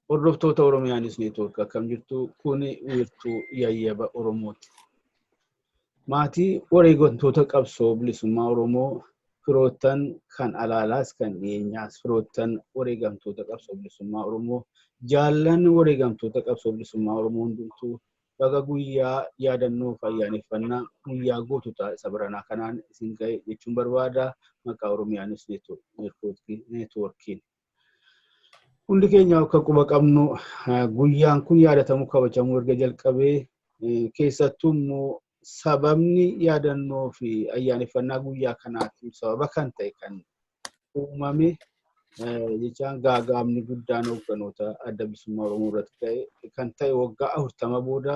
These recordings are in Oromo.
Hordoftoota Oromiyaa News Network, akkam jirtu? Kun wiirtuu yayyaba Oromooti. Maatii wareegamtoota qabsoo bilisummaa Oromoo, firoottan kan alaalaas kan dhiyeenyaas, firoottan wareegamtoota qabsoo bilisummaa Oromoo, jaallan wareegamtoota qabsoo bilisummaa Oromoo hundumtuu, baga guyyaa yaadannoo fi ayyaaneffannaa guyyaa goototaa isa baranaa kanaan isin ga'e jechuun barbaada maqaa Oromiyaa News Networkiin. Hundi keenya akka quba qabnu, guyyaan kun yaadatamuu kabajamuu erga jalqabee, keessattuu immoo sababni yaadannoo fi ayyaaneffannaa guyyaa kanaatiif sababa kan ta'e kan uumame jechaan gaagaamni guddaan hoogganoota Adda Bilisummaa Oromoo irratti ta'e kan ta'e waggaa 40 booda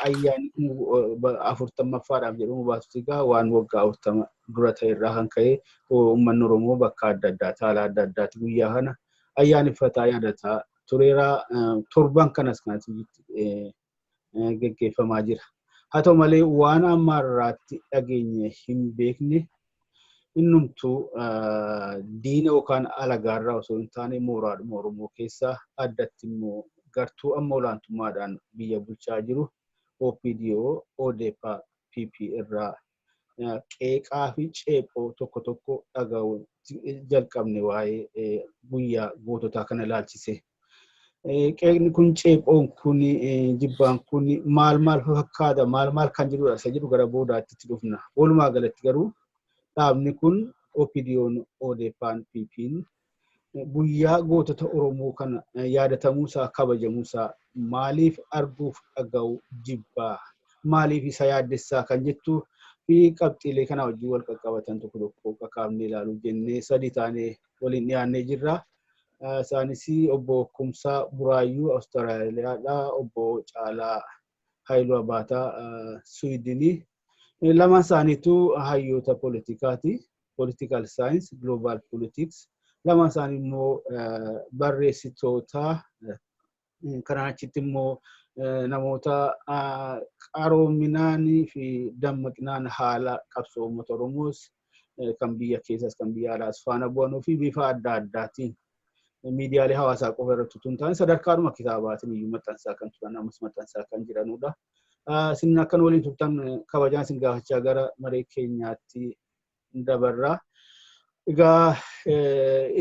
ayyaanni 40ffaadhaaf jedhamu baasutti egaa waan waggaa 40 dura ta'e irraa kan ka'e uummanni Oromoo bakka adda addaatti, haala adda addaatti guyyaa kana ayyaaneffataa yaadataa tureera. Torban kanas kanatti geggeeffamaa jira. Haa ta'u malee, waan amma irraatti dhageenye hin beekne innumtuu diina yookaan alagaarraa osoo hin taane mooraadhuma Oromoo keessaa, addatti immoo gartuu amma olaantummaadhaan biyya bulchaa jiru OPDO, ODEPA, PP irraa qeeqaa fi ceephoo tokko tokko dhaga'uu jalqabne waa'ee guyyaa goototaa kana ilaalchise. Qeeqni kun, ceephoon kun, jibbaan kun maal maal fakkaata, maal maal kan jedhudha isa jedhu gara boodaatti itti dhufna. Walumaa galatti garuu dhaabni kun, OPDO'n, ODEPA'n, PP'n, guyyaa gootota Oromoo kana yaadatamuusaa kabajamuusaa maaliif arguuf dhaga'u jibbaa, maaliif isa yaaddessaa kan jettu fi qabxiilee kana wajjin wal qaqqabatan tokko tokko qaqaabnee ilaaluu jennee sadi taanee waliin dhiyaannee jirra. Isaanis obbo Kumsaa Buraayyuu Awustiraaliyaadhaa, obbo Caalaa Haayiluu Abaataa Suwidinii. Lamaan isaaniitu hayyoota poolitikaati. Political science, global politics. Lamaan isaanii immoo barreessitoota. Kanaan achitti immoo namoota qaroominaanii fi dammaqinaan haala qabsoo uummata Oromoos kan biyya keessas kan biyya alaas faana bu'anuu fi bifa adda addaatiin miidiyaalee hawaasaa qofa irratti utuu hin taane sadarkaadhuma kitaabaatiin iyyuu maxxansaa kan turan, ammas maxxansaa kan jiranudha. Isin akkan waliin turtan kabajaan isin gaafachaa gara maree keenyaatti dabarra. Egaa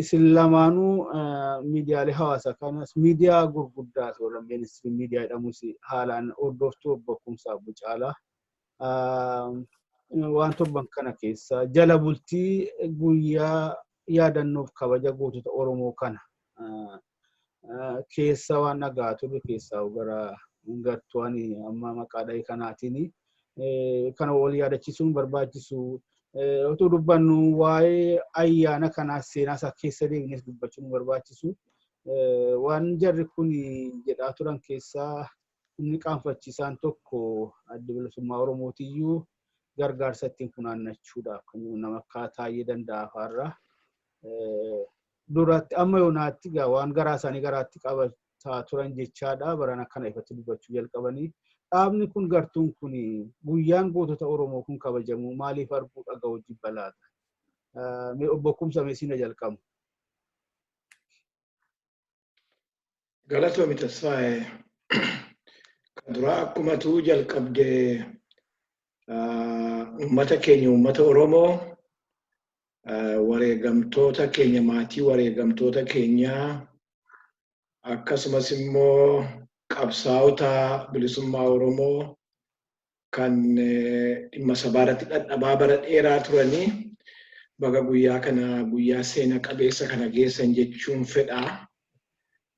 isin lamaanuu miidiyaalee hawaasaa kanas, miidiyaa gurguddaa warra mainstream miidiyaa jedhamus haalaan hordoftuu, obbo Kumsaa, Obbo Caalaa. Waan torban kana keessa jala bultii guyyaa yaadannoof kabaja gootota Oromoo kana keessa waan dhagaa turre keessaa gara gartuu ani amma maqaa dha'e kanaatiin kana wal yaadachiisuun barbaachisu. Utuu dubbannu waa'ee ayyaana kanaa seenaa isaa keessa deemnes dubbachuun barbaachisu. Waan jarri kun jedhaa turan keessaa inni qaanfachiisaan tokko Adda Bilisummaa Oromootiyyuu gargaarsa ittiin funaannachuudhaaf kan nama akka Taayyee Danda'aa fa'aarraa duratti amma yoonaatti waan garaa isaanii garaatti qabataa turan jechaadha. Baran akkana ifatti dubbachuu jalqabanii. Dhaabni kun, gartuun kun, guyyaan gootota Oromoo kun kabajamu maaliif arguu dhaga'uu jibba laata? Mee obbo Kumsa, mee siin jalqabu. Galatoomi, Tasfaa'ee. Kan duraa akkuma tuu jalqabdee uummata keenya, uummata Oromoo, wareegamtoota keenya, maatii wareegamtoota keenyaa, akkasumas immoo qabsaa'ota bilisummaa Oromoo kan dhimma sabaa irratti dhadhabaa bara dheeraa turanii, baga guyyaa kana, guyyaa seena qabeessa kana geessan jechuun fedha.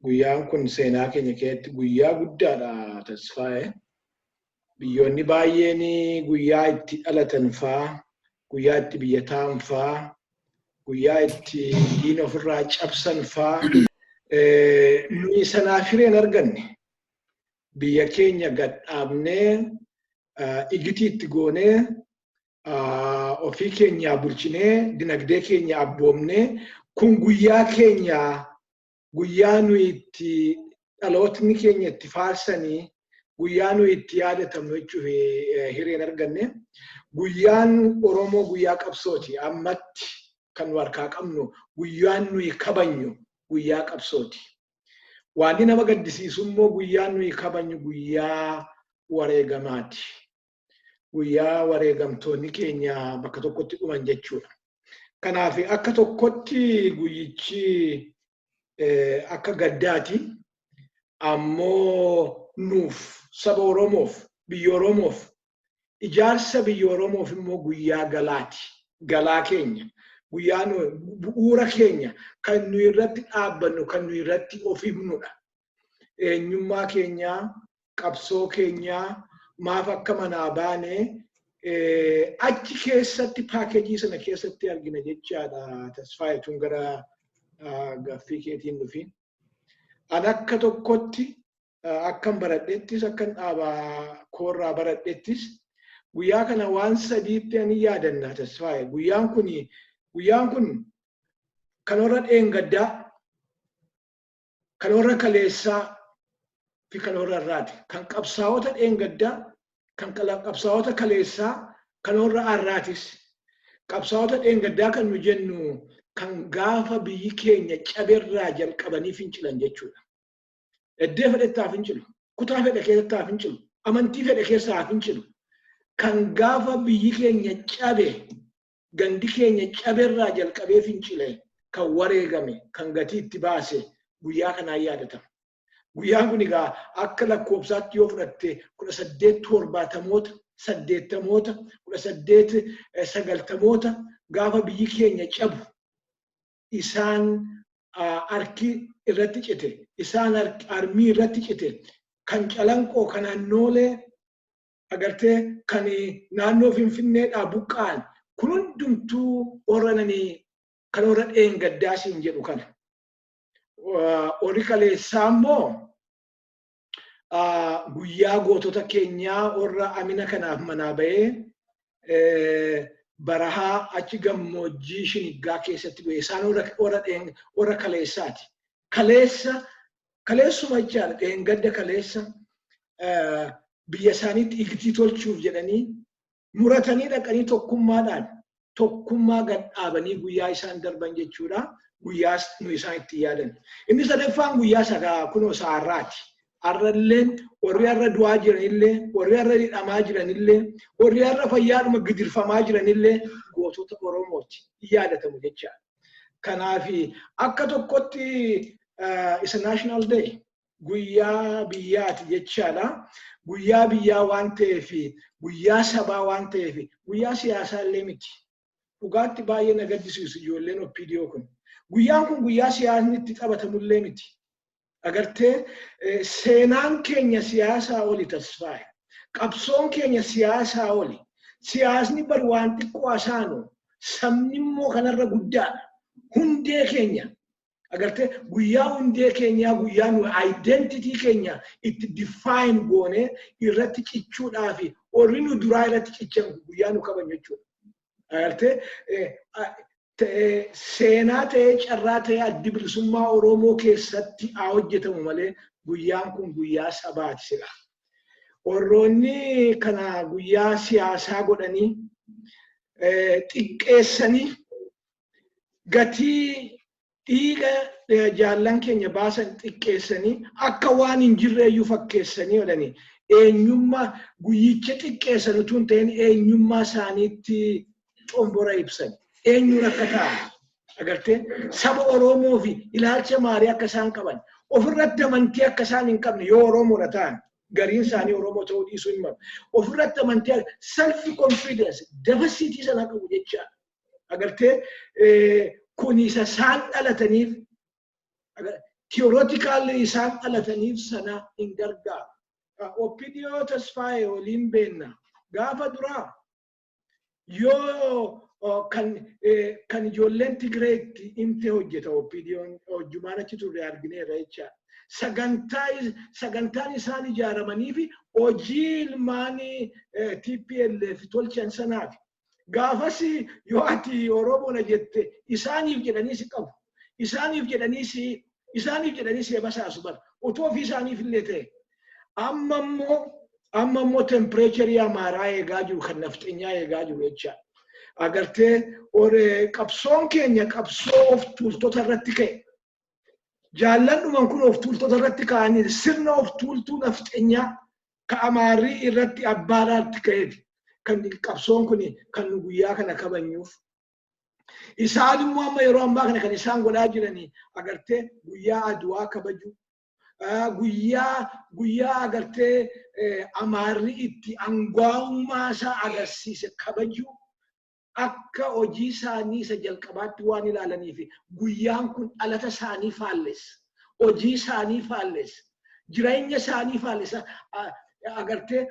Guyyaan kun seenaa keenya keessatti guyyaa guddaadha, Tasfaa'e. Biyyoonni baay'een guyyaa itti dhalatan faa, guyyaa itti biyya ta'an faa, guyyaa itti diina ofirraa cabsan faa, nuyi sanaaf hireen arganne. Biyya keenya gadhaabnee, igitii itti goonee, ofii keenyaa bulchinee, dinagdee keenya abboomnee, kun guyyaa keenya, guyyaa nuyi itti dhalootni keenya itti faarsanii, guyyaa nuyi itti yaadatamnu jechuuf hireen arganne. Guyyaan Oromoo guyyaa qabsooti. Ammatti Kan nu harkaa qabnu, guyyaan nuyi kabajnu guyyaa qabsooti. Wanni nama gaddisiisu immoo guyyaan nuyi kabajnu guyyaa wareegamaati. Guyyaa wareegamtoonni keenya bakka tokkotti dhuman jechuudha. Kanaaf akka tokkotti guyyichi akka gaddaati. Ammoo nuuf, saba Oromoof, biyya Oromoof, ijaarsa biyya Oromoof immoo guyyaa galaati. Galaa keenya. Guyyaa bu'uura keenya kan nuyi irratti dhaabbannu, kan nuyi irratti of himnudha. Eenyummaa keenyaa, qabsoo keenyaa, maaf akka manaa baane achi keessatti, package sana keessatti argina jechaadha. Tasfaayetuun gara gaaffii keetiin dhufi. An akka tokkotti, akkan baradhettis, akkan dhaabaa koorraa baradhettis, guyyaa kana waan sadiitti ani yaadanna, Tasfaaye. Guyyaan kun kan warra dheengaddaa, kan warra kaleessaa fi kan warra irraati. Kan qabsaa'ota dheengaddaa, kan qabsaa'ota kaleessaa, kan warra har'aatis. Qabsaa'ota dheengaddaa kan nu jennu kan gaafa biyyi keenya caberraa jalqabanii fincilan jechuudha. Eddee fedhetti haa fincilu, kutaa fedhe keessatti haa fincilu, amantii fedhe keessa haa fincilu. Kan gaafa biyyi keenya cabe, gandi keenya caberraa jalqabee fincile, kan wareegame, kan gatii itti baase guyyaa kanaan yaadatama. Guyyaan kun egaa akka lakkoofsaatti yoo fudhatte 1870moota, 80moota, 1890moota, gaafa biyyi keenya cabu isaan harki irratti cite, isaan armii irratti cite, kan Calanqoo, kan Annoolee agartee, kan naannoo Finfinneedhaa buqqa'an kun hundumtuu warra nani kan warra dheengaddaa siin jedhu kana. Warri kaleessaa immoo guyyaa gootota keenyaa warra amina kanaaf manaa bahee barahaa achi gammoojjii Shiniggaa keessatti bu'e, isaan warra kaleessaati. Kaleessa, kaleessuma jechaadha, dheengadda, kaleessa biyya isaaniitti igtii tolchuuf jedhanii muratanii dhaqanii tokkummaadhaan tokkummaa gad dhaabanii guyyaa isaan darban jechuudha. Guyyaa nu isaan itti yaadan. Inni sadaffaan guyyaa sagaa kunoo saarraati. Har'alleen warri har'a du'aa jiranillee, warri har'a hidhamaa jiranillee, warri har'a fayyaadhuma gidirfamaa jiranillee gootota Oromooti. Yaadatamu jechaadha. Kanaaf akka tokkotti isa national day, guyyaa biyyaati jechaadha. Guyyaa biyyaa waan ta'eef, guyyaa sabaa waan ta'eef, guyyaa siyaasaa illee miti. Dhugaatti baay'ee na gaddisiisu ijoolleen OPDO kun. Guyyaan kun guyyaa siyaasni itti taphatamullee miti. Agartee, seenaan keenya siyaasaa oli, Tasfaa'e. Qabsoon keenya siyaasaa oli. Siyaasni bar waan xiqqoo hasaanu, sabni immoo kanarra guddaadha. Hundee keenya agartee, guyyaa hundee keenyaa, guyyaa nu identity keenya itti define goone irratti cichuudhaa fi warri nu duraa irratti cichan guyyaa nu qaban jechuudha. Agartee, seenaa ta'ee, carraa ta'ee Addi Bilisummaa Oromoo keessatti haa hojjetamu malee guyyaan kun guyyaa sabaati sila. Warroonni kana guyyaa siyaasaa godhanii xiqqeessanii, gatii dhiiga jaallan keenya baasan xiqqeessanii, akka waan hin jirreeyyuu fakkeessanii godhanii, eenyummaa guyyicha xiqqeessan utuu hin ta'in eenyummaa isaaniitti xombora ibsan. Eenyuun akka ta'an agartee, saba Oromoo fi ilaalcha maalii akka isaan qaban, ofirratti amantii akka isaan hin qabne, yoo Oromoodha ta'an, gariin isaanii Oromoo ta'uu dhiisuu hin malu. Ofirratti amantii, self confidence deficit sana qabu jechaadha. Agartee, kun isa isaan dhalataniif, theoretically isaan dhalataniif sana hin gargaaru. OPDO, Tasfaayee, waliin beenna. Gaafa duraa yoo kan ijoolleen Tigireetti himte hojjeta OPDO'n, hojjumaan achi turre argineerra jechaadha. Sagantaan isaan ijaaramanii fi hojii ilmaan TPLF tolchan sanaaf. Gaafas yoo ati Oromoodha jette isaaniif jedhanii si qabu. Isaaniif jedhanii si basaasu bara. Otoo ofii isaaniif illee ta'e. Amma immoo temperature Amaaraa eegaa jiru, kan nafxenyaa eegaa jiru jechaadha. Agartee, qabsoon keenya qabsoo of tuultota irratti ka'e. Jaallan dhuman kun of tuultota irratti ka'anii, sirna of tuultuu nafxenyaa ka Amaarrii irratti abbaadhaatti ka'eeti. Kan qabsoon kun kan nu guyyaa kana kabajnuuf. Isaan immoo amma yeroo ammaa kana kan isaan godhaa jiranii, agartee, guyyaa Aduwaa kabaju. Guyyaa agartee Amaarri itti angaa'ummaa isaa agarsiise kabaju akka hojii isaanii isa jalqabaatti waan ilaalaniif, guyyaan kun dhalata isaanii faallessa. Hojii isaanii faallessa. Jireenya isaanii faallessa. Agartee,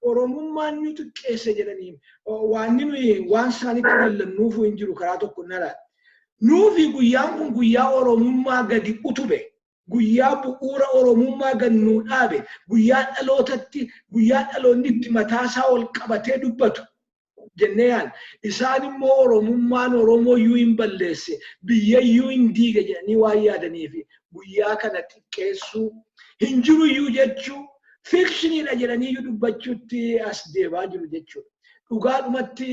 Oromummaan nu xiqqeesse jedhanii waan nuyi waan isaanitti dallannuufu hin jiru karaa tokko nala. Nuufi guyyaan kun guyyaa Oromummaa gadi utube. Guyyaa bu'uura Oromummaa gad nuu dhaabe. Guyyaa dhalootatti, guyyaa dhaloonni itti mataasaa ol qabatee dubbatu jennee yaadna. Isaan immoo Oromummaan Oromoo iyyuu hin balleesse, biyya iyyuu hin diige jedhanii waan yaadaniif, guyyaa kana xiqqeessuu, hin jiru iyyuu jechuu, fictioniidha jedhanii iyyuu dubbachuutti as deemaa jiru jechuudha. Dhugaadhumatti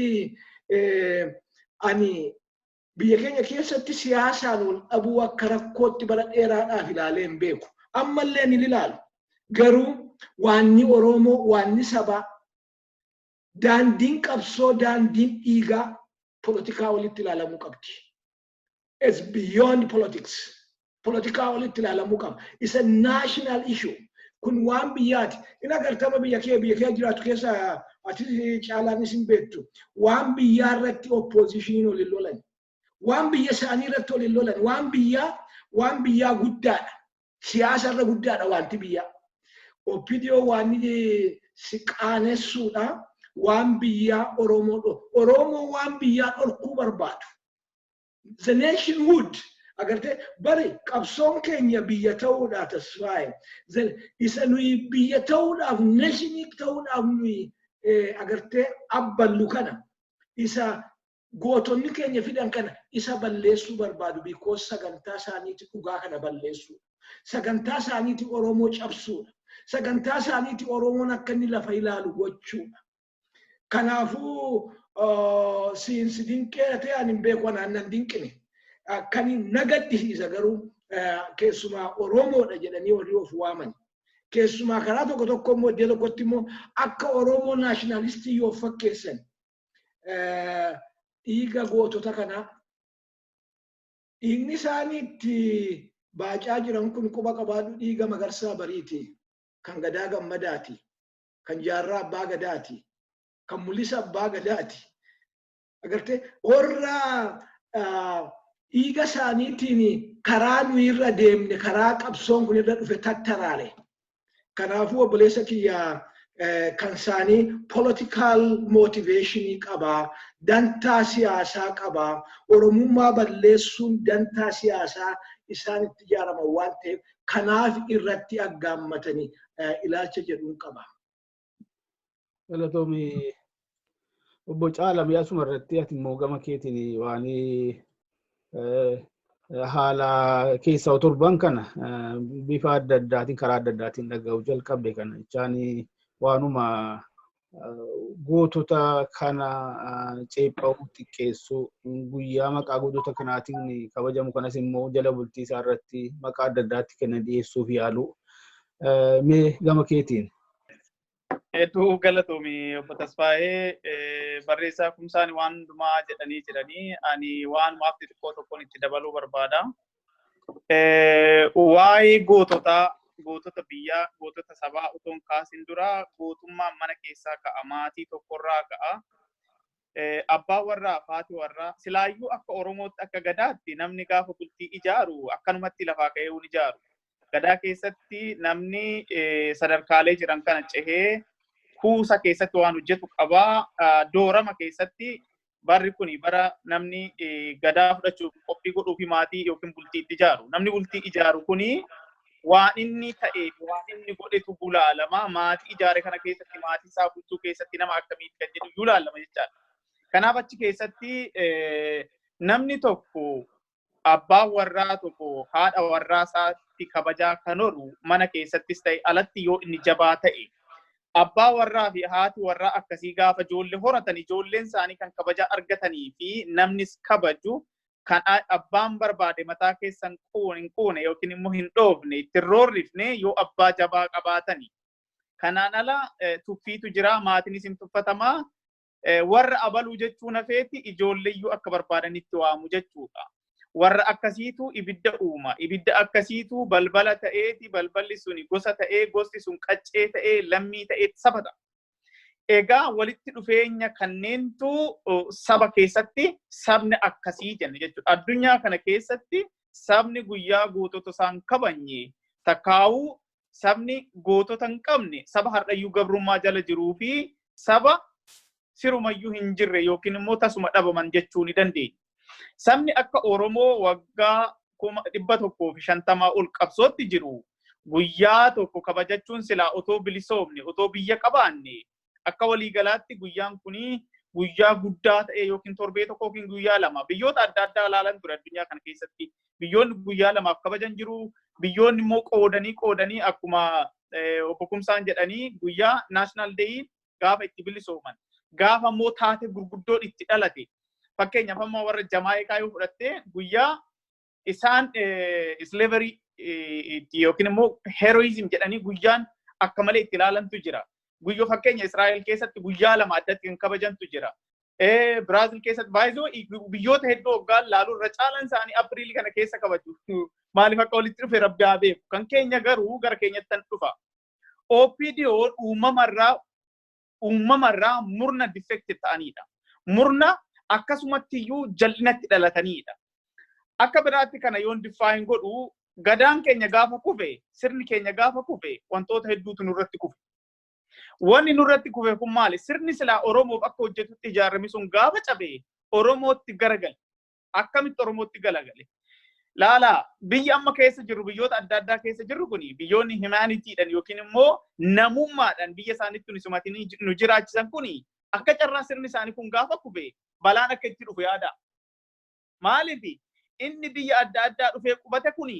ani biyya keenya keessatti siyaasaan wal dhabuu akka rakkootti bara dheeraadhaaf ilaalee hin beeku. Ammallee ni ilaalu. Garuu waanni Oromoo, waanni sabaa, daandiin qabsoo, daandiin dhiigaa polotikaa walitti ilaalamuu qabdi. It's beyond politics. Polotikaa walitti ilaalamuu qaba. It's a national issue. Kun waan biyyaati. In agartama, biyya kee jiraatu keessa ati caalaanis hin beektu. Waan biyyaa irratti oppositioniin waliin lolan. Waan biyya isaanii irratti waliin lolan. Waan biyyaa guddaadha. Siyaasa irra guddaadha wanti biyyaa. OPDO waan si qaanessuudha. Waan biyyaa Oromoo, Oromoo waan biyyaa dhorkuu barbaadu. The nationhood, agartee, bari qabsoon keenya biyya ta'uudhaaf, Tasfaa'e. Isa nuyi biyya ta'uudhaaf, nationii ta'uudhaaf nuyi agartee abballu kana, isa gootonni keenya fidan kana, isa balleessuu barbaadu, because sagantaa isaaniiti dhugaa kana balleessuu. Sagantaa isaaniiti Oromoo cabsuudha. Sagantaa isaaniiti Oromoon akka inni lafa ilaalu gochuudha. Kanaafuu siinsi dinqeera ta'e ani hin beeku, anaan nan dinqine. Kan na gaddisiisa garuu keessumaa Oromoodha jedhanii warri of waaman. Keessumaa karaa tokko tokko immoo iddoo tokkotti immoo akka Oromoo nationalistii yoo fakkeessan, dhiiga gootota kanaa, dhiigni isaanii itti baacaa jiran kun, quba qabaadhu, dhiiga Magarsaa Bariiti, kan Gadaa Gammadaati, kan Jaarraa Abbaa Gadaati, kan Mul'isa Abbaa Gadaati. Agartee, warra dhiiga isaaniitiin karaa nuyi irra deemne, karaa qabsoon kun irra dhufe tattaraare. Kanaafuu obboleessa kiyya, kan isaanii political motivationii qabaa, dantaa siyaasaa qabaa, Oromummaa balleessuun dantaa siyaasaa isaan itti ijaaraman waan ta'eef, kanaaf irratti aggaammatanii ilaalcha jedhuun qaba. Galatoomii, obbo Caalam. Asuma irratti ati immoo gama keetiin waan haala keessaa torban kana bifa adda addaatiin, karaa adda addaatiin dhaga'uu jalqabde kana jechaan, waanuma gootota kana ceepha'uu, xiqqeessuu, guyyaa maqaa gootota kanaatiin kabajamu kanas immoo jala bultii isaa irratti maqaa adda addaatti kennan dhiyeessuuf yaalu. Mee gama keetiin. Hedduu galatoomi, obbo Tasfaayee. Barreessaa Kumsaan waan hundumaa jedhanii jiranii, ani waan waafti xiqqoo tokkoon itti dabaluu barbaada. Waa'ee goototaa, gootota biyyaa, gootota sabaa otoo hin kaasin dura, gootummaan mana keessaa ka'a, maatii tokkorraa ka'a. Abbaan warraa, haati warraa silaayyuu akka Oromootti, akka Gadaatti, namni gaafa bultii ijaaru akkanumatti lafaa ka'ee hin ijaaru. Gadaa keessatti namni sadarkaalee jiran kana cehee kuusa keessatti waan hojjetu qabaa. Doorama keessatti barri kun bara namni gadaa fudhachuuf qophii godhuu fi maatii yookiin bultii itti ijaaru. Namni bultii ijaaru kuni waan inni ta'ee fi waan inni godhetu gulaalama. Maatii ijaare kana keessatti, maatii isaa bulchuu keessatti nama akkamiiti kan jedhu gulaalama jechaadha. Kanaaf achi keessatti namni tokko, abbaan warraa tokko, haadha warraa isaatti kabajaa kan horu mana keessattis ta'e alatti yoo inni jabaa ta'e. Abbaa warraa fi haati warraa akkasii gaafa ijoollee horatan, ijoolleen isaanii kan kabaja argatanii fi namnis kabaju, kan abbaan barbaade mataa keessan hin quune yookiin immoo hin dhoofne, ittiin roorrifne yoo abbaa jabaa qabaatani. Kanaan ala tuffiitu jira, maatiinis hin tuffatamaa. Warra abaluu jechuun hafeeti ijoolleeyyuu akka barbaadanitti waamu jechuudha. Warra akkasiitu ibidda uuma. Ibidda akkasiitu balbala ta'eeti, balballi suni gosa ta'ee, gosti sun qaccee ta'ee, lammii ta'eeti saba ta'a. Egaa walitti dhufeenya kanneentu saba keessatti sabni akkasii jenna jechuudha. Addunyaa kana keessatti sabni guyyaa gootota isaan kabanye takkaa'uu, sabni gootota hin qabne, saba har'ayyuu gabrummaa jala jiruu fi saba sirumayyuu hin jirre yookiin immoo tasuma dhabaman jechuu ni dandeenya. Sabni akka Oromoo waggaa 150 ol qabsootti jiru guyyaa tokko kabajachuun silaa otoo bilisoomne, otoo biyya qabaanne, akka waliigalaatti guyyaan kuni guyyaa guddaa ta'e yookiin torbee tokko yookiin guyyaa 2. Biyyoota adda addaa ilaalan ture. Addunyaa kana keessatti biyyoonni guyyaa 2f kabajan jiru, biyyoonni immoo qoodanii qoodanii, akkuma obbo Kumsaan jedhanii, guyyaa national day gaafa itti bilisooman, gaafa immoo taate gurguddoon itti dhalate. Fakkeenyaaf, amma warra Jamaayikaa yoo fudhatte, guyyaa isaan slavery yookiin immoo heroism jedhanii guyyaan akka malee itti ilaalantu jira. Guyyoo fakkeenya Israa'el keessatti guyyaa 2 addatti kan kabajantu jira. Biraazil keessatti baay'isoo biyyoota hedduu waggaan laaluu irra caalan isaanii Apiriilii kana keessa kabaju. Maaliif akka walitti dhufe Rabbi haa beeku. Kan keenya garuu gara keenyatti kan dhufa. OPDO'n uumamarraa murna defected ta'anidha. Murna akkasumatti iyyuu jal'inatti dhalatanidha. Akka biraatti kana yoon define godhu, gadaan keenya gaafa kufe, sirni keenya gaafa kufe, wantoota hedduutu nurratti kufe. Wanni nurratti kufe kun maali? Sirni silaa Oromoof akka hojjetutti ijaarame sun gaafa cabe Oromootti garagale. Akkamitti Oromootti galagale? Laala, biyya amma keessa jirru, biyyoota adda addaa keessa jirru kuni, biyyoonni humanitydhaan yookiin immoo namummaadhaan biyya isaaniitti nu simatanii nu jiraachisan kuni, akka carraa sirni isaanii kun gaafa kufe balaan akka itti dhufu yaada. Maaliif inni biyya adda addaa dhufee qubate kuni,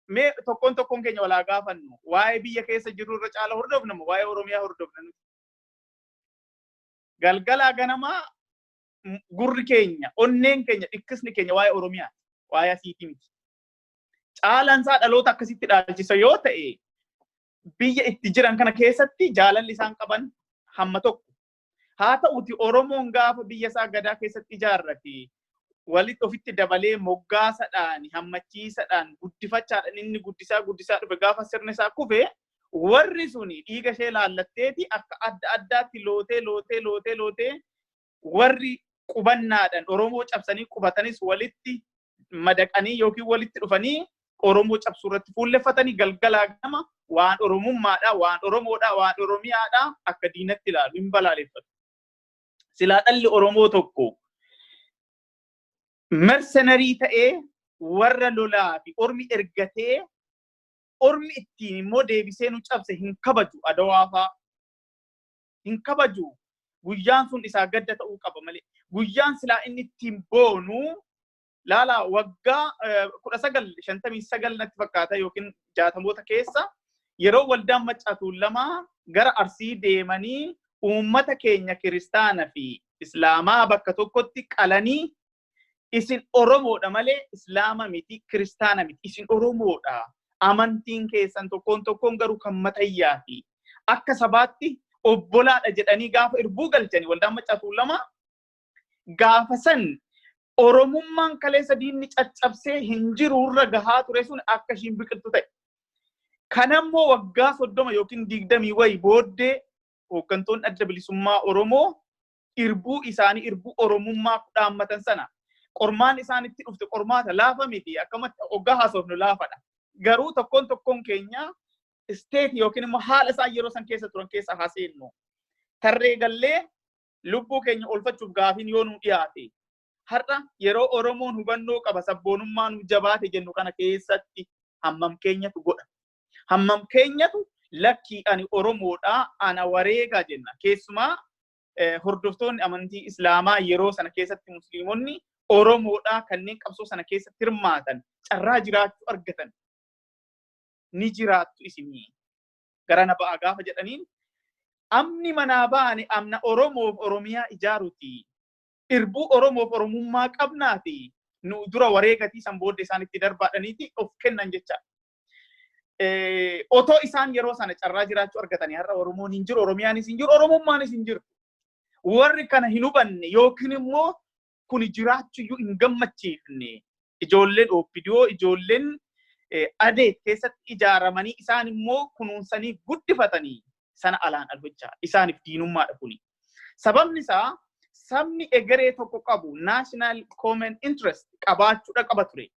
mee tokkoon tokkoon keenya walaa gaafannu, waa'ee biyya keessa jirru irra caala hordofnamu waa'ee Oromiyaa hordofna nuti? Galgalaa ganamaa gurri keenya, onneen keenya, dhikkisni keenya waa'ee Oromiyaa, waa'ee asiitii miti. Caalaan isaa dhaloota akkasitti dhaalchisa yoo ta'e, biyya itti jiran kana keessatti jaalalli isaan qaban hamma tokko. Haa ta'uti, Oromoon gaafa biyya isaa gadaa keessatti ijaarrate, walitti ofitti dabalee, moggaasadhaan, hammachiisadhaan, guddifachaadhaan inni guddisaa guddisaa dhufe, gaafa sirni isaa kufe, warri suni dhiiga ishee laallatteeti akka adda addaatti lootee lootee lootee lootee, warri qubannaadhaan Oromoo cabsanii qubatanis walitti madaqanii yookiin walitti dhufanii Oromoo cabsuu irratti fuulleffatanii, galgalaa gama waan Oromummaadha, waan Oromoodha, waan Oromiyaadha akka diinatti ilaalu, hin balaaleffatu. Silaa dhalli Oromoo tokko mercenary ta'ee warra lolaa fi ormi ergatee, ormi ittiin immoo deebisee nu cabse hin kabaju, Adawaa fa'aa hin kabaju. Guyyaan sun isaa gadda ta'uu qaba malee, guyyaan silaa inni ittiin boonu, laala, waggaa 1959 natti fakkaata yookiin 60moota keessa, yeroo waldaan Maccaa Tuulamaa gara Arsii deemanii uummata keenya kiristaana fi islaamaa bakka tokkotti qalanii, "Isin Oromoodha malee islaama miti, kiristaana miti, isin Oromoodha. Amantiin keessan tokkoon tokkoon garuu kan matayyaati. Akka sabaatti obbolaadha" jedhanii gaafa irbuu galchanii waldaan Maccaa Tuulamaa, gaafa san Oromummaan kaleessa diinni caccabsee hin jirurra gahaa ture sun akka ishiin biqiltu ta'e. Kanammoo waggaa 30 yookiin 20 wayi booddee hooggantoonni Adda Bilisummaa Oromoo irbuu isaanii, irbuu Oromummaa kudhaammatan sana, qormaan isaanitti dhufte qormaata laafa miti, akkamatti hoggaa haasofnu laafadha. Garuu tokkoon tokkoon keenya state yookiin immoo haala isaan yeroo san keessa turan keessa haaseennu. Tarree gallee lubbuu keenya oolfachuuf gaafiin yoo nu dhiyaate, har'a yeroo Oromoon hubannoo qaba, sabboonummaa nu jabaate jennu kana keessatti hammam keenyatu godha? Hammam keenyatu "Lakkii, ani Oromoodha, ana wareegaa" jenna? Keessumaa hordoftoonni amantii Islaamaa yeroo sana keessatti, Musliimonni Oromoodhaa kanneen qabsoo sana keessatti hirmaatan carraa jiraachuu argatan, ni jiraattu isinii gara na ba'aa gaafa jedhaniin. Amni manaa baane amna Oromoof Oromiyaa ijaaruuti. Irbuu Oromoof Oromummaa qabnaati. Nu dura wareegatii san booda isaan itti darbaadhaniiti of kennan jecha. Otoo isaan yeroo sana carraa jiraachuu argatanii har'a Oromoon hin jiru, Oromiyaanis hin jiru, Oromummaanis hin jiru. Warri kana hin hubanne yookiin immoo kun jiraachuyyuu hin gammachiifne, ijoolleen OPDO, ijoolleen adeet keessatti ijaaramanii isaan immoo kunuunsanii guddifatanii sana alaan alhojjaa isaaniif diinummaadha kuni. Sababni isaa sabni egeree tokko qabu national common interest qabaachuudha qaba ture.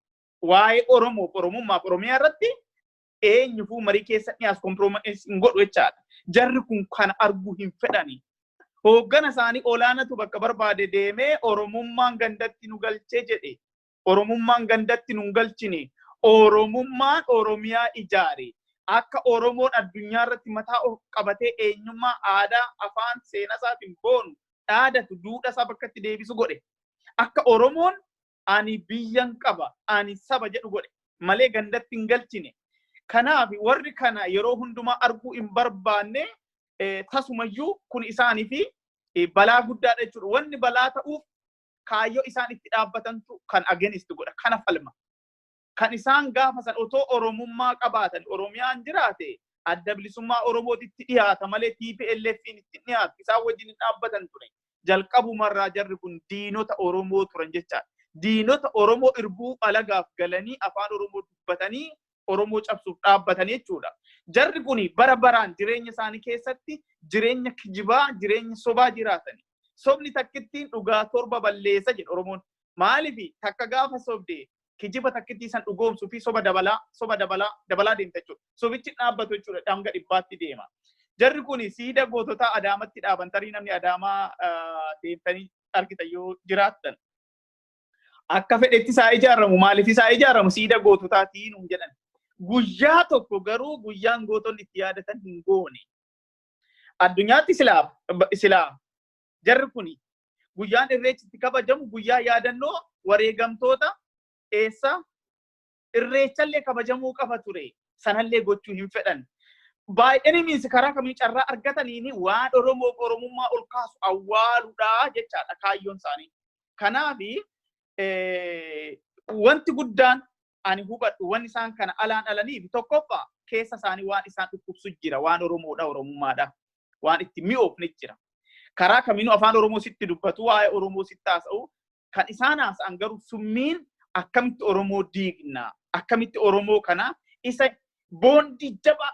Waa'ee Oromoof Oromummaaf Oromiyaa irratti eenyufuu marii keessa dhiyaas compromise hin godhu jechaadha. Jarri kun kana arguu hin fedhani. Hooggana isaanii olaanatu bakka barbaade deemee Oromummaan gandatti nu galchee jedhe. Oromummaan gandatti nu galchine. Oromummaan Oromiyaa ijaare. Akka Oromoon addunyaa irratti mataa of qabatee eenyummaa, aadaa, afaan, seenaa isaatiin boonu, dhaadatu, duudhaa isaa bakka itti deebisu godhe. Akka Oromoon ani biyyan qaba, ani saba jedhu godhe malee gandatti hin galchine. Kanaaf warri kana yeroo hundumaa arguu hin barbaanne, tasumayyuu kun isaanii fi balaa guddaadha jechuudha. Wanni balaa ta'uuf kaayyoo isaan itti dhaabbatantu kan against godha. Kana falma. Kan isaan gaafa san otoo Oromummaa qabaatan, Oromiyaan jiraate, Adda Bilisummaa Oromootitti dhiyaata malee TPLF'n itti dhiyaatu, isaan wajjin hin dhaabbatan ture. Jalqabumarraa jarri kun diinota Oromoo turan jechaadha. Diinota Oromoo irbuu alagaaf galanii afaan Oromoo dubbatanii Oromoo cabsuuf dhaabbatanii jechuudha. Jarri kun bara baraan jireenya isaanii keessatti jireenya kijibaa, jireenya sobaa jiraatani. Sobni takkittiin dhugaa torba balleessa jedha Oromoon. Maaliif? Takka gaafa sobde kijiba takkittii san dhugoomsuu fi soba dabalaa, soba dabalaa, dabalaa deemta jechuudha. Sobichi dhaabbatu jechuudha, hanga 100tti deema. Jarri kun siida goototaa Adaamatti dhaaban, tarii namni Adaamaa deemtanii argitan yoo jiraattan. Akka fedhetti isaa ijaaramu, maaliif isaa ijaaramu, siida goototaatii nuun jedhan. Guyyaa tokko garuu guyyaan gootonni itti yaadatan hin goone. Addunyaatti silaa jarri kun guyyaan Irreechi itti kabajamu guyyaa yaadannoo wareegamtoota eessa Irreechallee kabajamuu qaba ture. Sanallee gochuu hin fedhan. Baay'een miinsi karaa kamii carraa argataniin waan Oromoof Oromummaa ol kaasu awwaaluudha jechaadha kaayyoon isaanii. Kanaafi wanti guddaan ani hubadhu, wanni isaan kana alaan alaniif, tokkoffaa keessa isaanii waan isaan dhukkubsu jira, waan Oromoodha, Oromummaadha, waan itti mi'oofne jira. Karaa kamiinuu afaan Oromoo sitti dubbatu, waa'ee Oromoo sitti haasa'u, kan isaan haasa'an garuu summiin akkamitti Oromoo diigna, akkamitti Oromoo kana isa boondii jabaa,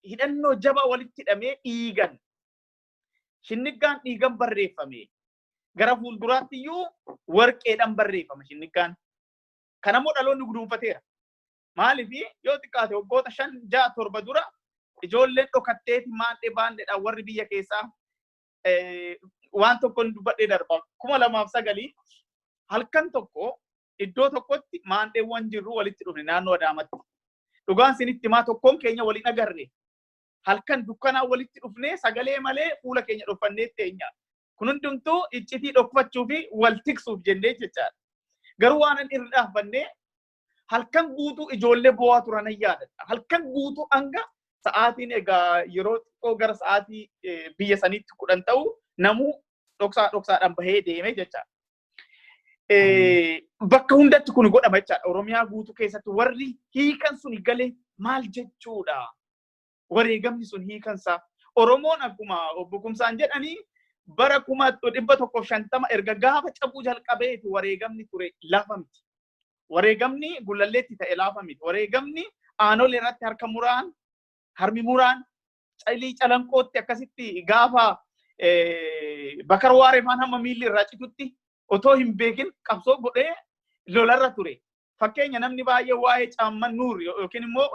hidhannoo jabaa walitti hidhamee dhiigan, shinniggaan dhiigan barreeffame, gara fuulduraatti iyyuu warqeedhaan barreeffama shinniggaan. Kanammoo dhaloonni guduunfateera. Maaliif? Yoo xiqqaate waggoota 5, 6, 7 dura ijoolleen dhokatteeti maandhee baandeedhaan warri biyya keessaa waan tokko dubbadhee darba. 2009 halkan tokko iddoo tokkotti maandheewwan jirru walitti dhufne naannoo Adaamatti. Dhugaan sinitti himaa, tokkoon keenya waliin agarre. Halkan dukkanaa walitti dhufnee sagalee malee fuula keenya dhokfannee teenya. Kun hundumtuu iccitii dhokfachuu fi wal tiksuuf jennee jechaadha. Garuu waan an irra dhaabbannee halkan guutuu ijoollee bo'aa turan yaadadha. Halkan guutuu hanga sa'aatiin egaa yeroo xiqqoo gara sa'aatii biyya saniitti 10 ta'u namuu dhoksaa dhoksaadhaan bahee deeme jechaadha. Bakka hundatti kun godhama jechaadha. Oromiyaa guutuu keessatti warri hiikan sun galee maal jechuudha? Wareegamni sun hiikansaa. Oromoon akkuma obbo Kumsaan jedhanii bara 1150 erga gaafa cabuu jalqabeeti wareegamni ture lafa miti. Wareegamni Gullalleetti ta'e laafa miti. Wareegamni Aanolee irratti harka muraan, harmi muraan, Calii Calanqootti akkasitti gaafa Bakar Waaree faan hamma miilli irraa citutti otoo hin beekin qabsoo godhee lolarra ture. Fakkeenya, namni baay'ee waa'ee Caamman Nuur yookiin immoo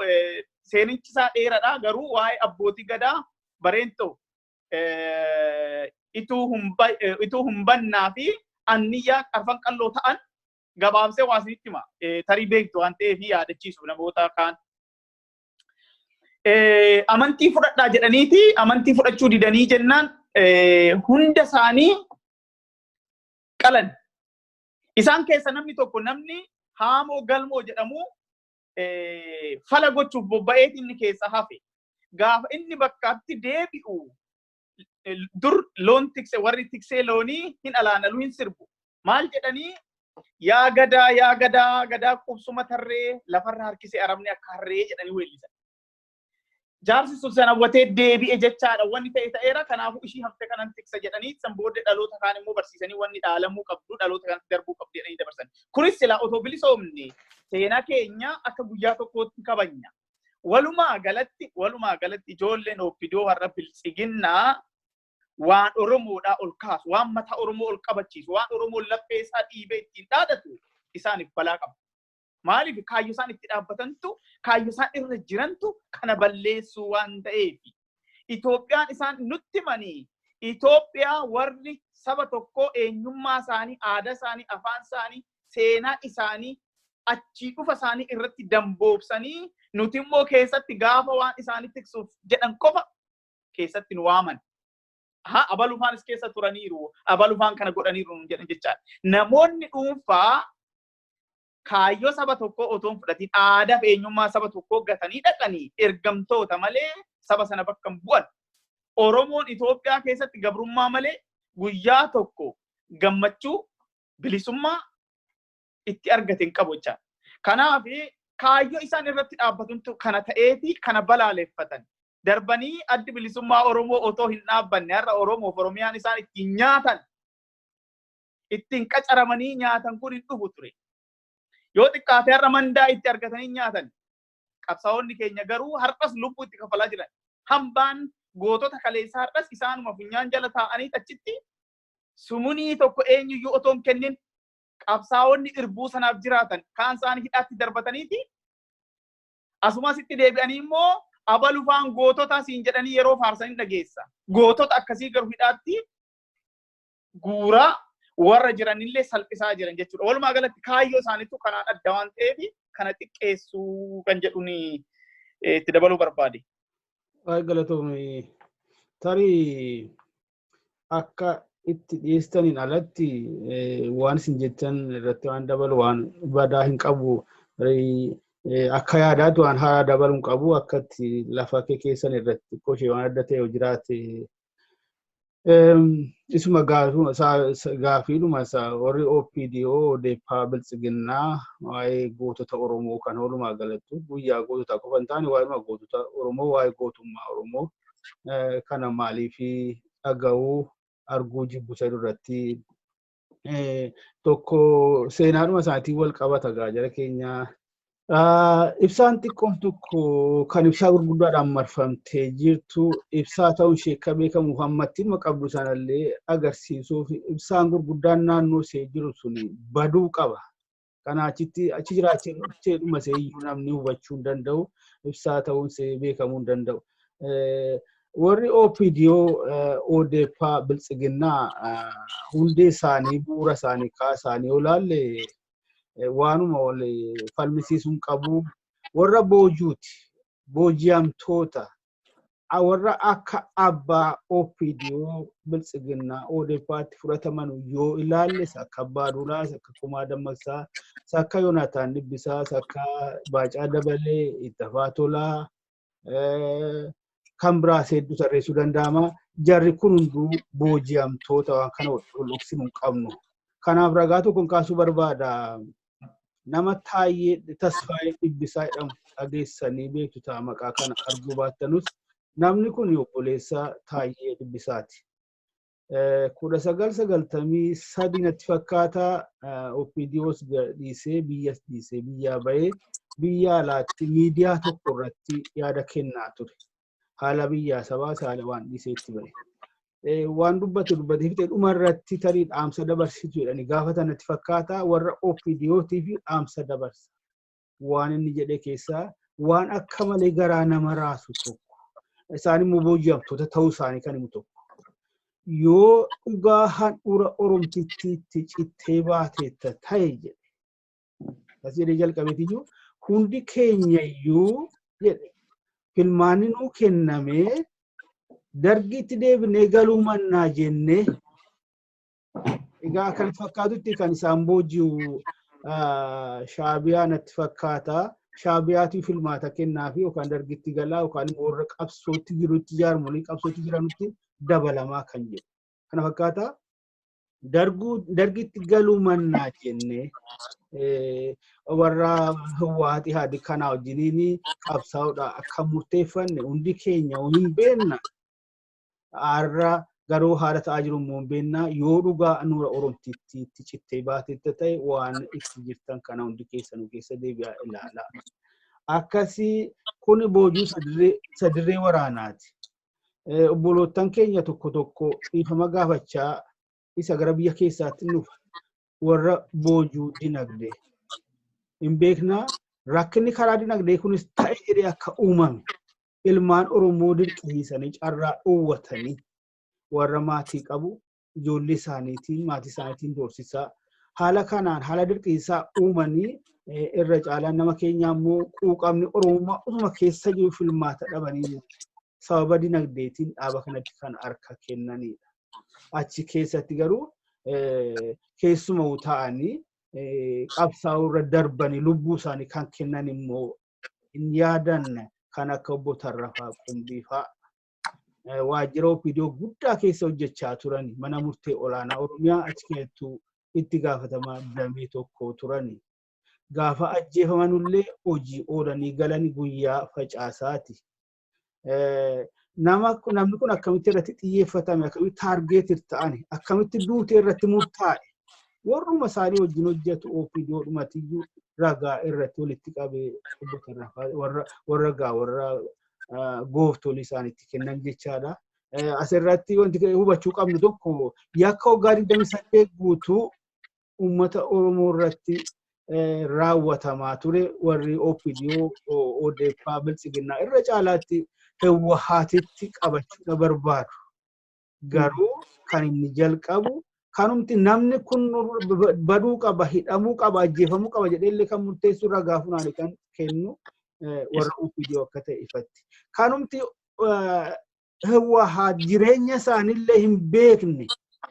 seenichi isaa dheeradha, garuu waa'ee abbootii gadaa Bareentoo, Ituu Humbannaa fi Anniyyaa arfan qalloo ta'an gabaabsee waa isinitti hima. Tarii beektu waan ta'eef yaadachiisuuf namoota kaan. Amantii fudhadhaa jedhaniiti amantii fudhachuu didanii jennaan hunda isaanii qalan. Isaan keessa namni tokko, namni Haamoo Galmoo jedhamu, fala gochuuf bobba'eeti inni keessa hafe. Gaafa inni bakkaatti deebi'u Dur loon tikse, warri tiksee loonii hin alaanalu, hin sirbu. Maal jedhanii? "Yaa gadaa, yaa gadaa, gadaa qubsuma tarree, lafarra harkisee arabni akka harree" jedhanii weellisan. Jaarsi sun sana hawwatee deebi'e jechaadha. Wanni ta'e ta'eera, kanaafuu ishii hafte kanan tiksa jedhanii, san booddee dhaloota kaan immoo barsiisanii, wanni dhaalamuu qabdu dhaloota kanatti darbuu qabdu jedhanii dabarsan. Kunis silaa otoo bilisoomne seenaa keenya akka guyyaa tokkootti kabajna. Walumaa galatti ijoolleen OPDO har'a biltsiginnaa waan Oromoodhaa ol kaasu, waan mataa Oromoo ol qabachiisu, waan Oromoon laphee isaa dhiibee ittiin dhaadatu isaaniif balaa qaba. Maaliif? Kaayyoo isaan itti dhaabbatantu, kaayyoo isaan irra jirantu kana balleessuu waan ta'eef. Itoophiyaan isaan nutti himanii, Itoophiyaa warri saba tokkoo eenyummaa isaanii, aadaa isaanii, afaan isaanii, seenaa isaanii, achii dhufa isaanii irratti damboobsanii, nuti immoo keessatti gaafa waan isaanii tiksuuf jedhan qofa keessatti nu waaman. Haa, abalufaanis keessa turaniiru, abalufaan kana godhaniiru nu jedhan jechaadha. Namoonni dhuunfaa kaayyoo saba tokkoo otoo hin fudhatiin aadaa fi eenyummaa saba tokkoo gatanii dhaqanii ergamtoota malee saba sana bakka hin bu'an. Oromoon Itoophiyaa keessatti gabrummaa malee guyyaa tokko gammachuu bilisummaa itti argate hin qabu jechaadha. Kanaaf kaayyoo isaan irratti dhaabbatuntu kana ta'eeti kana balaaleffatan. Darbanii addi bilisummaa Oromoo otoo hin dhaabbanne har'a Oromoof Oromiyaan isaan ittiin nyaatan, ittiin qacaramanii nyaatan kun hin dhufu ture. Yoo xiqqaate har'a mandaa itti argatanii nyaatan. Qabsaa'onni keenya garuu har'as lubbuu itti kafalaa jiran. Hambaan gootota kaleessaa har'as isaanuma funyaan jala taa'anii achitti sumunii tokko eenyuyyuu otoo hin kennin qabsaa'onni irbuu sanaaf jiraatan kaan isaanii hidhaatti darbataniiti, asumas itti deebi'anii immoo abalufaan gootota siin jedhanii yeroo faarsanii dhageessa. Gootota akkasii garuu hidhaatti guuraa warra jiranillee salphisaa jiran jechuudha. Walumaa galatti kaayyoo isaaniitu kanaan adda waan ta'eef kana xiqqeessuu kan jedhuun itti dabaluu barbaade. Baay'ee galatoomii. Tarii akka itti dhiyeessaniin alatti waan isin jettan irratti waan dabalu waan badaa hin qabu. Akka yaadaatti waan haaraa dabaluu hin qabu, akka itti lafa kee keessan irratti xiqqoo ishee waan adda ta'e jiraate. Isuma gaafiidhuma isa warri OPDO, ODP, Biltsiginnaa waa'ee gootota Oromoo kan walumaa galattu guyyaa goototaa qofa hin taane, waa'ee gootota Oromoo, waa'ee gootummaa Oromoo kana maaliif dhaga'uu arguu jibbu isa irratti tokko seenaadhuma isaatiin wal qabata gaa jara keenya. Ibsaan xiqqoon tokko kan ibsaa gurguddaadhaan marfamtee jirtu ibsaa ta'uun ishee akka beekamu hammatti ilma qabdu sanallee agarsiisuuf ibsaan gurguddaan naannoo ishee jiru sun baduu qaba. Kana achitti achi jiraachee dhuma ishee iyyuu namni hubachuu hin danda'u, ibsaa ta'uun ishee beekamuu hin danda'u. Warri OPDO, ODP, Biltsiginnaa hundee isaanii, bu'uura isaanii kaasaanii yoo ilaalle waanuma wal falmisiisuun qabu, warra boojuuti, booji'amtoota, warra akka abbaa OPDO, Biltsiginnaa, ODP'tti fudhataman yoo ilaalle, akka Abbaa Duulaa, akka Kumaa Dammaqsaa, akka Yoonaataan Dhibbisaa, akka Baacaa Dabalee, Ittafaa Tolaa, kan biraas hedduu tarreessuu danda'ama. Jarri kun hunduu booji'amtoota, waan kana wal dhoksinu hin qabnu. Kanaaf ragaa tokko kaasuu barbaada. Nama Taayyee Tasfaayee Dhibbisaa jedhamu dhageessanii beektu ta'a, maqaa kana arguu baattanus namni kun obboleessa Taayyee Dhibbisaati. 1993 natti fakkaata, OPDOs dhiisee, biyyas dhiisee biyyaa bahee biyya alaatti miidiyaa tokko irratti yaada kennaa ture. Haala biyyaa sabaa haala waan dhiisee itti bahe. Waan dubbate dubbatee fixe, dhuma irratti tarii dhaamsa dabarsitu jedhanii gaafatan natti fakkaata, warra OPDOtii fi dhaamsa dabarsa. Waan inni jedhe keessaa waan akka malee garaa nama raasu tokko. Isaan immoo booji'amtoota ta'uu isaanii kan himu tokko. "Yoo dhugaa handhuura Oromtittiitti cittee baateetta ta'e," jedhe. As jedhee jalqabeetiyyuu, "hundi keenyayyuu," jedhe, "filmaanni nuu kennamee dargiitti deebinee galuu mannaa jennee." Egaa kan fakkaatutti kan isaan booji'u Shaabiyaa natti fakkaata. Shaabiyaatu filmaata kennaa fi yookaan dargitti galaa yookaan immoo warra qabsootti jirutti, jaarmolii qabsootti jiranutti dabalamaa kan jedhu. Kana fakkaata dargitti galuu mannaa jennee warra Hiwwaati haadi kanaa wajjiniin qabsaa'uudha akka murteeffanne hundi keenya hin beekna. Har'a garuu haala ta'aa jiru immoo hin beekna. Yoo dhugaa nuura Oromtiitti itti cittee baatetti ta'e, waan itti jirtan kana hundi keessanuu keessa deebi'aa ilaalaa. Akkasii kun boojuu sadirree waraanaati. Obboloottan keenya tokko tokko dhiifama gaafachaa isa gara biyya keessaatti nuuf warra boojuu dinagdee. Hin beeknaa, rakkinni karaa dinagdee kunis ta'e jedhee akka uumame ilmaan Oromoo dirqisiisanii carraa dhoowwatanii warra maatii qabu ijoollee isaaniitiin, maatii isaaniitiin doorsisaa, haala kanaan haala dirqisiisaa uumanii, irra caalaan nama keenyaa immoo quuqamni Oromummaa utuma keessa jiru filmaata dhabanii sababa dinagdeetiin dhaaba kanatti kan harka kennanidha. Achi keessatti garuu keessuma ta'anii qabsaa'uu irra darbanii lubbuu isaanii kan kennan immoo hin yaadanne, kan akka obbo Tarrafaa Qumbii fa'aa waajjira OPDO guddaa keessa hojjechaa turan, mana murtee olaanaa Oromiyaa achi keessattuu itti gaafatamaa damee tokko turani. Gaafa ajjeefamanullee hojii oolanii galan guyyaa facaasaati. Namni kun akkamitti irratti xiyyeeffatame, akkamitti target ta'ani, akkamitti duutee irratti murtaa'e, warruma isaanii wajjin hojjetu OPDO dhumatiyyuu ragaa irratti walitti qabee obbo Tarrafaa warra gaa warra gooftolii isaaniitti kennan jechaadha. Asirratti wanti hubachuu qabnu tokko, yakka waggaa 28 guutuu uummata Oromoo irratti raawwatamaa ture warri OPDO, ODP, Biltsiginnaa irra caalaatti Hewwahaatitti qabachuudha barbaadu. Garuu kan inni jalqabu, kanumti namni kun baduu qaba, hidhamuu qaba, ajjeefamuu qaba jedhee illee kan murteessu, ragaa funaane kan kennu warra OPDO akka ta'e ifatti. Kanumti Hewwahaat jireenya isaanillee hin beekne,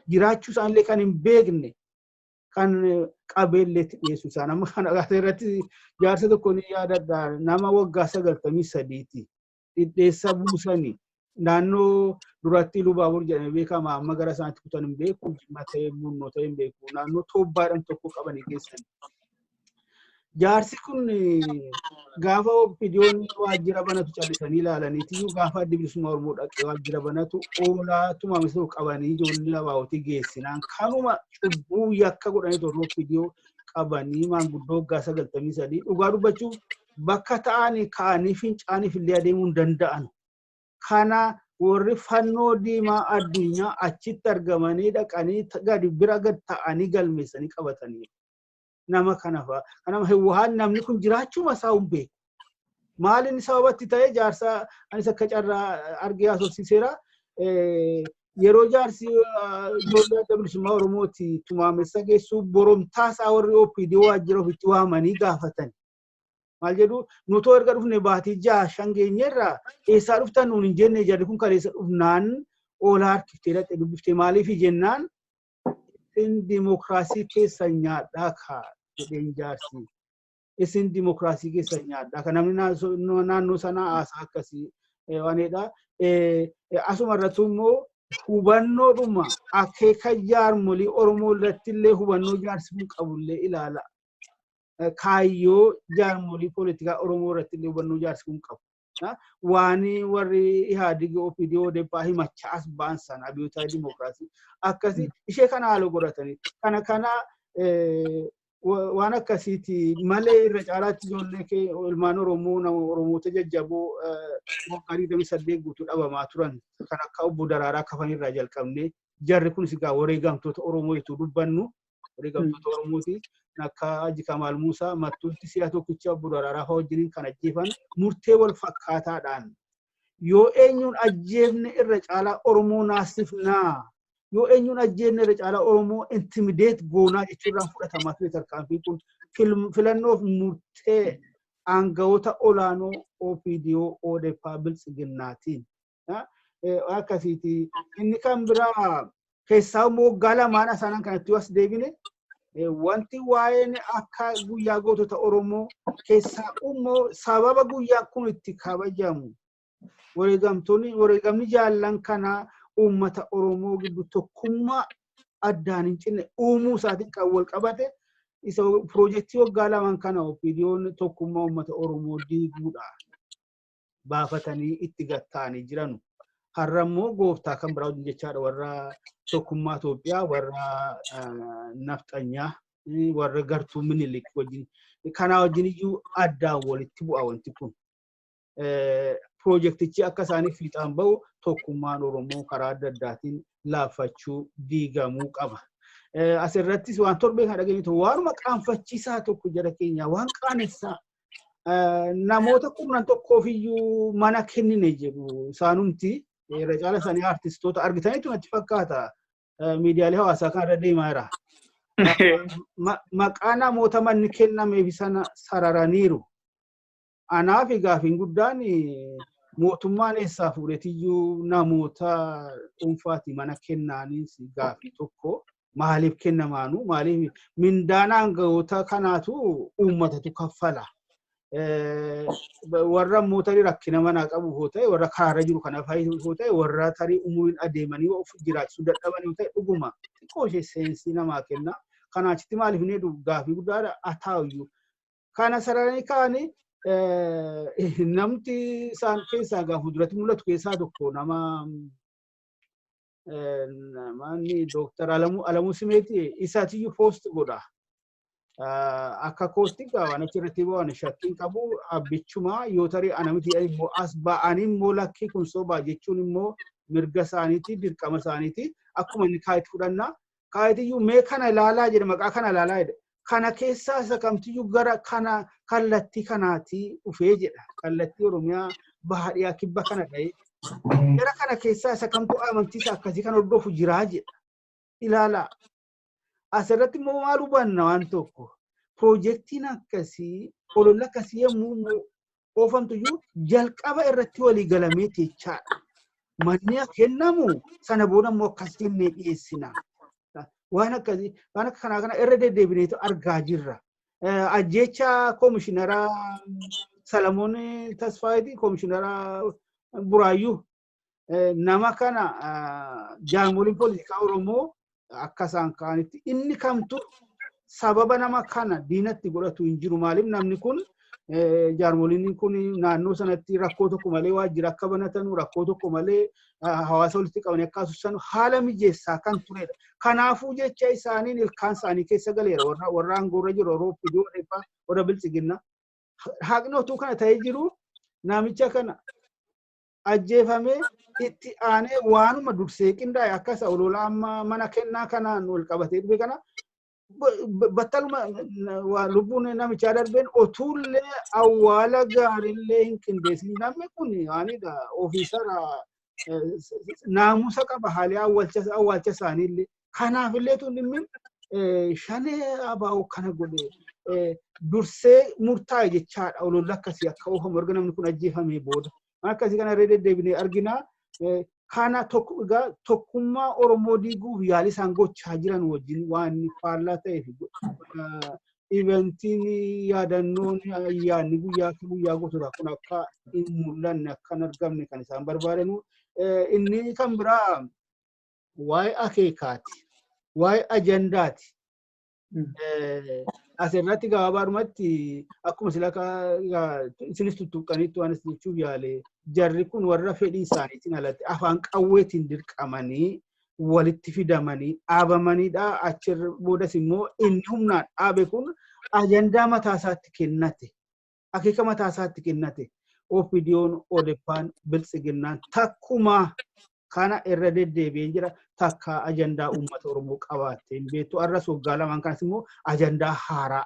jiraachuu isaanillee kan hin beekne, kan qabeelleetti dhiyeessu isaan. Amma kana irratti jaarsa tokko ni yaadadha, nama waggaa 93ti. Dhidheessa buusanii naannoo duratti Lubaabur jedhamee beekama, amma gara isaanitti kutan hin beeku, Jimma ta'ee Bunnoo ta'ee hin beeku, naannoo Toobbaadhaan tokko qabanii geessan. Jaarsi kun gaafa OPDOn waajjira banatu callisanii ilaalaniitiyyuu, gaafa Addi Bilisummaa Oromoo dhaqee waajjira banatu oolaa tumame tokko qabanii ijoollee abaa'otii geessinaan, kanuma cubbuu yakka godhanii torba OPDO qabanii maanguddoo waggaa 93, dhugaa dubbachuuf bakka ta'anii ka'anii fincaaniif illee adeemuu hin danda'an. Kana warri fannoo diimaa addunyaa achitti argamanii dhaqanii gadi bira gad ta'anii galmeessanii qabatanii. Nama kana fa'a. Kanama Hewwahaan namni kun jiraachuu isaa hin beeku. Maal inni sababatti ta'e, jaarsa anis akka carraa argee haasofsiiseera. Yeroo jaarsi ijoollee Adda Bilisummaa Oromooti tumaamessa geessu, boromtaa isaa warri OPD waajjira ofitti waamanii gaafatan. Maal jedhu? Nutoo erga dhufne baatii 6-5 geenyeerra, eessaa dhuftan nuun hin jenne, jarri kun kaleessa dhufnaan oolaa harkiftee dhaqxe dubbiftee, maaliif jennaan, isin dimokiraasii keessa nyaadhaa kaa jedheen jaarsi. Isin dimokiraasii keessa nyaadhaa kan namni naannoo sanaa haasaa akkasii waanidha. Asuma irratti immoo hubannoodhuma akeeka jaarmolii Oromoo irratti illee hubannoo jaarsi kun qabullee ilaala. Kaayyoo jaarmolii poolitikaa Oromoo irratti illee hubannoo jaarsi kun qabu. Waan warri Ihaadig, OPDO, ODP himachaa as ba'an sana, abiyyoota dimokiraasii akkasii ishee kana haaloo godhatanii kana waan akkasiiti malee, irra caalaatti ijoollee kee ilmaan Oromoo, nama Oromoota jajjaboo waggaa 28 guutuu dhabamaa turan kan akka obbo Daraaraa Kafanirraa jalqabnee, jarri kunis egaa wareegamtoota Oromoo jechuun dubbannu wareegamtoota Oromooti. Akka Haji Kamaal Muusaa Mattuutti si'a tokkicha obbo Daraaraa fa'aa wajjiniin kan ajjeefan murtee wal fakkaataadhaan, yoo eenyuun ajjeefne irra caalaa Oromoo naasifnaa, yoo eenyuun ajjeefne irra caalaa Oromoo intimidate goonaa jechuurraan fudhatamaa ture tarkaanfiin kun, filannoof murtee aangawoota olaanoo OPDO, ODP, Biltsiginnaatiin. Akkasiiti. Inni kan biraa keessaa immoo waggaa lamaan asaanan kanatti as deebine, wanti waa'een akka guyyaa gootota Oromoo keessaa immoo sababa guyyaan kun itti kabajamu, wareegamtoonni, wareegamni jaallan kanaa Uummata Oromoo gidduu tokkummaa addaan hin cinne uumuu isaatiin kan wal qabate isa piroojeektii waggaa 2 kana OPDO'n tokkummaa uummata Oromoo diiguudha baafatanii itti gatta'anii jiranu. Har'a immoo gooftaa kan biraa wajjin jechaadha, warra tokkummaa Itoophiyaa, warra nafxanyaa, warra gartuu Minilik wajjin, kanaa wajjin iyyuu addaan walitti bu'a wanti kun. Piroojeektichi akka isaaniif fiixaan bahu tokkummaan Oromoo karaa adda addaatiin laaffachuu, diigamuu qaba. Asirrattis waan torbee kan dhageenyu waanuma qaanfachiisaa tokko, jara keenya, waan qaanessaa, namoota kurnan tokkoof iyyuu mana kennine jedhu. Isaanumti irra caala isaanii artistoota argitaniitu natti fakkaata. Miidiyaalee hawaasaa kan irra deemaa jira. Maqaa namoota manni kennameef sana sararaniiru. Anaaf gaafiin guddaan, mootummaan eessaa fuudhetiyyuu namoota dhuunfaati mana kennaanis gaafii tokko. Maaliif kennamaanu? Maaliif mindaan aangawoota kanaatu uummatatu kaffala? Warra immoo tarii rakkina manaa qabu yoo ta'e, warra karaarra jiru kanaaf yoo ta'e, warra tarii umuriin adeemanii of jiraachisuu dadhaban yoo ta'e, dhuguma xiqqoo ishee seensii namaa kenna. Kanaa achitti maaliif inni gaafii guddaadha haa ta'uyyuu. Kana sararanii kaa'anii namti isaan keessaa gaafa duratti mul'atu keessaa tokko nama namni Dooktar Alamuu Simeeti isaatiyyuu post godha. Akka kootti waan achirratti waan shakkiin qabu abbichumaa yoo tarii ana miti immoo as ba'anii immoo lakkii kun sobaa jechuun immoo mirga isaaniiti, dirqama isaaniiti. Akkuma inni kaayit fudhannaa kaayitiyyuu mee kana ilaalaa jedhe, maqaa kana ilaalaa jedhe, kana keessaa isa kamtiyyuu gara kana kallattii kanaati dhufee jedha. Kallattii Oromiyaa baha, dhiyaa, kibba kana dha'ee gara kana keessaa isa kamtu amantiisa akkasii kan hordofu jiraa jedha. Ilaalaa. Asirratti immoo maal hubanna? Waan tokko, piroojeektiin akkasii, ololli akkasii yommuu oofamtu iyyuu jalqaba irratti walii galamee jechaadha. Manni kennamu sana booda immoo akkas jennee dhiyeessina. Waan akkasii, waan akka kanaa kana irra deddeebineetu argaa jirra. Ajjeecha koomishinara Salamoon Tasfaayitii, koomishinara Buraayyuu, nama kana jaarmoliin poolitikaa Oromoo akka isaan ka'anitti inni kamtu sababa nama kana diinatti godhatu hin jiru. Maaliif namni kun, jaarmoliin kun naannoo sanatti rakkoo tokko malee waajjira akka banatanu, rakkoo tokko malee hawaasa walitti qabanii akka haasofsanu haala mijeessaa kan turedha. Kanaafuu jecha isaaniin ilkaan isaanii keessa galeera, warra aangoorra jiru, warra OPDO, warra Biltsiginnaa. Haqni otuu kana ta'ee jiru namicha kana ajjeefamee itti aanee waanuma dursee qindaa'e akka isa olola amma mana kennaa kanaan wal qabatee dhufe kana battaluma lubbuun namichaa darbeen otuullee awwaala gaariillee hin qindeessin. Namni kun waanidha, ofiisara naamusa qaba haalli awwaalcha isaaniillee. Kanaafillee tun dhimmi shanee abaa'u kana godhe dursee murtaa'e jechaadha, ololli akkasii akka oofamu erga namni kun ajjeefamee booda. Waan akkasii kana irra deddeebinee argina. Kana egaa tokkummaa Oromoo diiguuf yaalii isaan gochaa jiran wajjin waan faallaa ta'eef eventiin, yaadannoon, ayyaanni guyyaa guyyaa gosoota kun akka hin mul'anne, akka hin argamne kan isaan barbaadanu. Inni kan biraa waa'ee akeekaati. Waa'ee ajandaati. Asirratti gabaabaadhumatti akkuma sila isinis tuttuqqanitti waan isin jechuuf yaale, jarri kun warra fedhii isaaniitiin alatti afaan qawweetiin dirqamanii walitti fidamanii dhaabamanidha. Achi boodas immoo inni humnaan dhaabe kun ajandaa mataa isaatti kennate. Akeeka mataa isaatti kennate. OPDO'n, ODP'n, Biltsiginnaan takkuma kana irra deddeebi'ee jira, takka ajandaa uummata Oromoo qabaatte hin beektu. Arras waggaa 2n kanas immoo ajandaa haaraa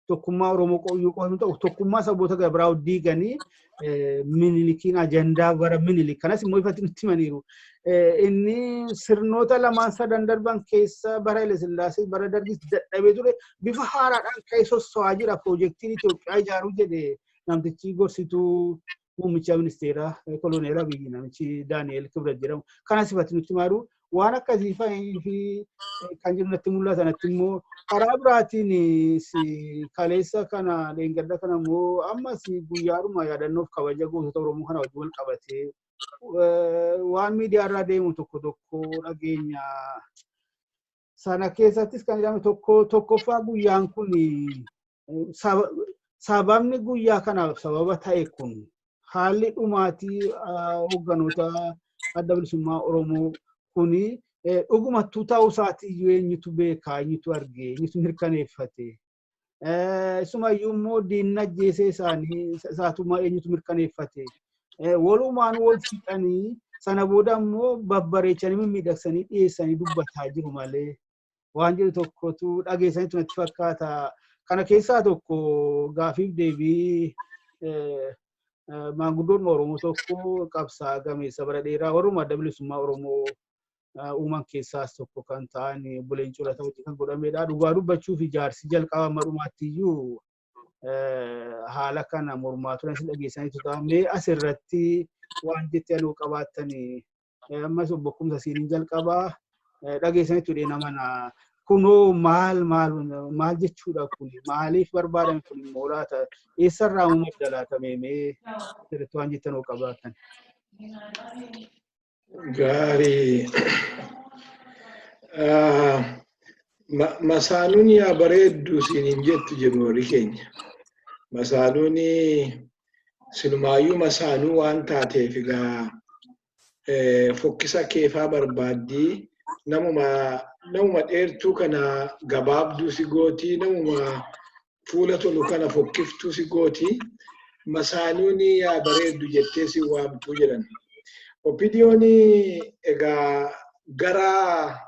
tokkummaa Oromoo qoyyuu qofa ta'u, tokkummaa saboota gara biraa diiganii Minilikiin, ajandaa bara Minilik kanas immoo ifatti nutti himaniiru. Inni sirnoota lamaan sadan darban keessa bara Haile Sillaasee, bara Dargis dadhabee ture bifa haaraadhaan ka'ee sosso'aa jira. Piroojeektiin Itoophiyaa ijaaruu jedhe namtichi gorsituu muummicha ministeeraa koloneel Abiyyi, namichi Daani'eel Kibret jedhamu. Kanas ifatti nutti himaaru. Waan akkasii fi kan jiru natti mul'ata. Natti immoo karaa biraatiin kaleessa kana, dheengadda kana immoo ammas guyyaadhuma yaadannoof kabaja gootota Oromoo kana wajjin wal qabatee Waan miidiyaa irraa deemu tokko tokko dhageenya. Sana keessattis kan jedhame tokko tokkoffaa, guyyaan kun sababni guyyaa kanaaf sababa ta'e kun haalli dhumaatii hoogganoota Adda Bilisummaa Oromoo kuni dhugumattuu ta'uu isaatiiyyuu eenyutu beekaa, eenyutu arge, eenyutu mirkaneeffate? Isumayyuu immoo diinna ajjeesee isaanii isaatuma eenyutu mirkaneeffate? Walumaan wal fixanii sana booda immoo babbareechanii mimmiidhagsanii dhiyeessanii dubbataa jiru malee waan jedhu tokkotu dhageessanitu natti fakkaata. Kana keessaa tokko gaafiif deebii maanguddoon Oromoo tokko, qabsaa gameessa bara dheeraa, warruma Adda Bilisummaa Oromoo uuman keessaas tokko kan ta'an obbo Leencoo Lataa wajjin kan godhamedha. Dhugaa dubbachuuf ijaarsi jalqaba amma dhumaatti iyyuu haala kana mormaa turan si dhageessaniitu ta'a. Mee asirratti waan jetti anuu qabaattanii, ammas obbo Kumsa siiniin jalqabaa, dhageessaniitu dheena mana. Kunoo maal maal maal jechuudha kun? Maaliif barbaadame kun immoo laata? Eessarraa madda laata? Mee asirratti waan jettan qabaatan? Gaarii. Masaanuun yaa bareedduu siin hin jettu jedhu warri keenya. Masaanuun silumaayyuu masaanuu waan taateef egaa fokkisa keefaa barbaaddii, namuma dheertuu kana gabaabduu si gootii, namuma fuula tolu kana fokkiftuu si gootii, masaanuun yaa bareeddu jettee si waamtuu jedhan. OPDOn egaa gara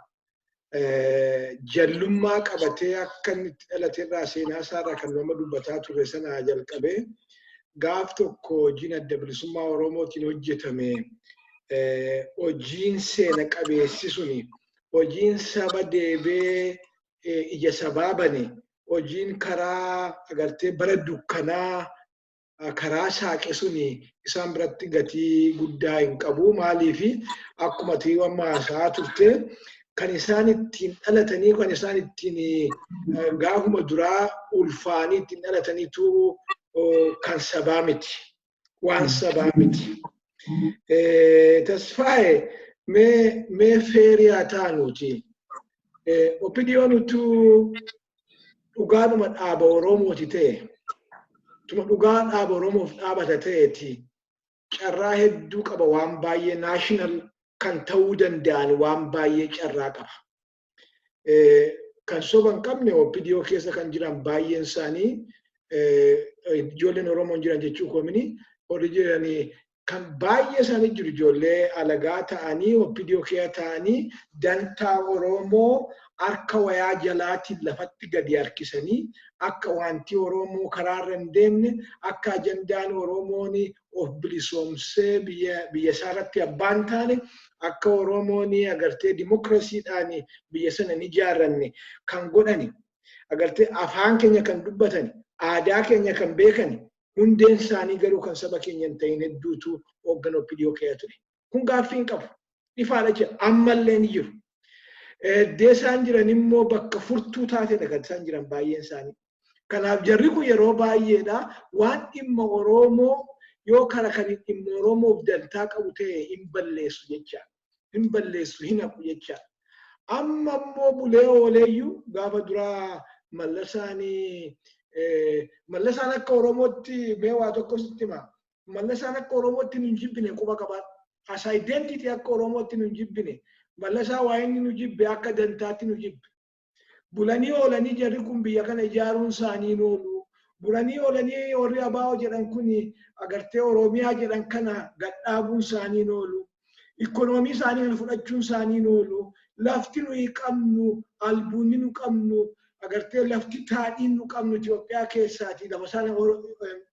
jallummaa qabatee akka inni itti dhalate irraa, seenaa isaarraa kan nama dubbataa ture sana jalqabee, gaaf tokko hojiin Adda Bilisummaa Oromootiin hojjetame, hojiin seena qabeessi suni, hojiin saba deebee ija sabaa bane, hojiin karaa agartee bara dukkanaa karaa saaqe suni isaan biratti gatii guddaa hin qabu. Maaliifi, akkuma tiiwwan haasaa turte, kan isaan ittiin dhalatanii, kan isaan ittiin gaafuma duraa ulfaanii ittiin dhalataniitu kan sabaa miti. Waan sabaa miti. Tasfaa'e, mee fair haa taanuuti. OPDOn utuu dhugaadhuma dhaaba Oromooti ta'e, tuma dhugaa dhaaba Oromoof dhaabata ta'eeti, carraa hedduu qaba, waan baay'ee national kan ta'uu danda'an waan baay'ee carraa qaba. Kan soba hin qabne, OPDO keessa kan jiran baay'een isaanii ijoolleen Oromoon jiran jechuu koomini, warri jiranii kan baay'ee isaanii jiru ijoollee alagaa ta'anii OPDO keessa ta'anii dantaa Oromoo harka wayaa jalaatiin lafatti gadi harkisanii akka wanti Oromoo karaarra hin deemne, akka ajandaan Oromoon of bilisoomsee biyya isaarratti abbaan taane, akka Oromoon agartee dimokiraasiidhaan biyya sana hin ijaarranne kan godhani, agartee afaan keenya kan dubbatan, aadaa keenya kan beekan, hundeen isaanii garuu kan saba keenya hin ta'in hedduutu hooggan OPDO keessa ture. Kun gaaffii hin qabu. Ifaadha jira. Ammallee ni jiru. Iddoo isaan jiran immoo bakka furtuu taatedha kan isaan jiran baay'een isaanii. Kanaaf jarri kun yeroo baay'eedha waan dhimma Oromoo yoo kara kan dhimma Oromoof dantaa qabu ta'e hin balleessu jecha. Hin balleessu, hin haqu jecha. Amma immoo bulee ooleeyyuu gaafa duraa Mallasaan akka Oromootti, mee waa tokko sitti hima. Mallasaan akka Oromootti nu hin jibbine, quba qabaadhu. As identity akka Oromootti nu hin jibbine. Mallasaa waa inni nu jibbe akka dantaatti nu jibbe. Bulanii oolanii jarri kun biyya kana ijaaruun isaanii hin oolu. Bulanii oolanii warri ABO jedhan kun agartee Oromiyaa jedhan kana gadhaabuun isaanii hin oolu. Ikkonoomii isaanii kana fudhachuun isaanii hin oolu. Lafti nuyi qabnu, albuunni nu qabnu, agartee lafti taadhiin nu qabnu Itoophiyaa keessaati lafa isaan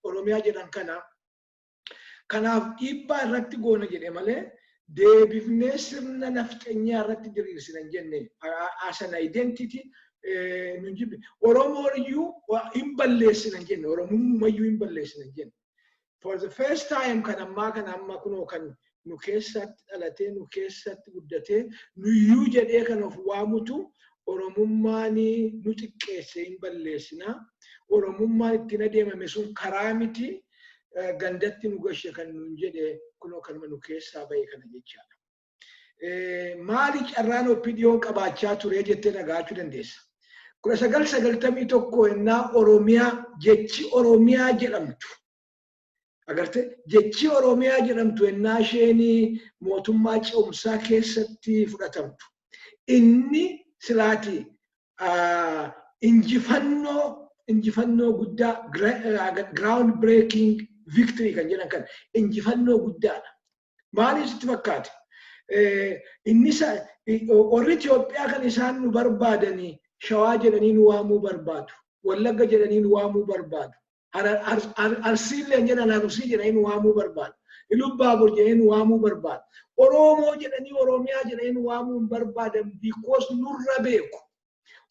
Oromiyaa jedhan kana. Kanaaf dhiibbaa irratti goona jedhe malee deebifnee sirna nafxenyaa irratti diriirsina hin jenne, as an identity nu jibbe. Oromoon iyyuu hin balleessina hin jenne, Oromummayyuu hin balleessina hin jenne. For the first time kan ammaa kana amma kunoo kan nu keessatti dhalatee, nu keessatti guddatee, nuyyuu jedhee kan of waamutu Oromummaan nu xiqqeesse, hin balleessina. Oromummaan ittiin adeemame sun karaa miti. Gandatti nu gashe kan nuun jedhe kunoo kanuma nu keessaa ba'e kana jechaadha. Maali carraan OPDO'n qabaachaa ture jettee dhagaachuu dandeessa. 1991 ennaa Oromiyaa, jechi Oromiyaa jedhamtu, agarte, jechi Oromiyaa jedhamtu ennaa isheen mootummaa ce'umsaa keessatti fudhatamtu, inni silaati injifannoo guddaa, ground breaking victory kan jedhan kan injifannoo guddaadha. Maaliif sitti fakkaate? Inni warri Itoophiyaa kan isaan nu barbaadanii Shawaa jedhanii nu waamuu barbaadu. Wallagga jedhanii nu waamuu barbaadu. Arsiillee jedhan, Arsii jedhanii nu waamuu barbaadu. Ilubbaabur jedhanii nu waamuu barbaadu. Oromoo jedhanii, Oromiyaa jedhanii nu waamuu hin barbaadan, because nurra beeku.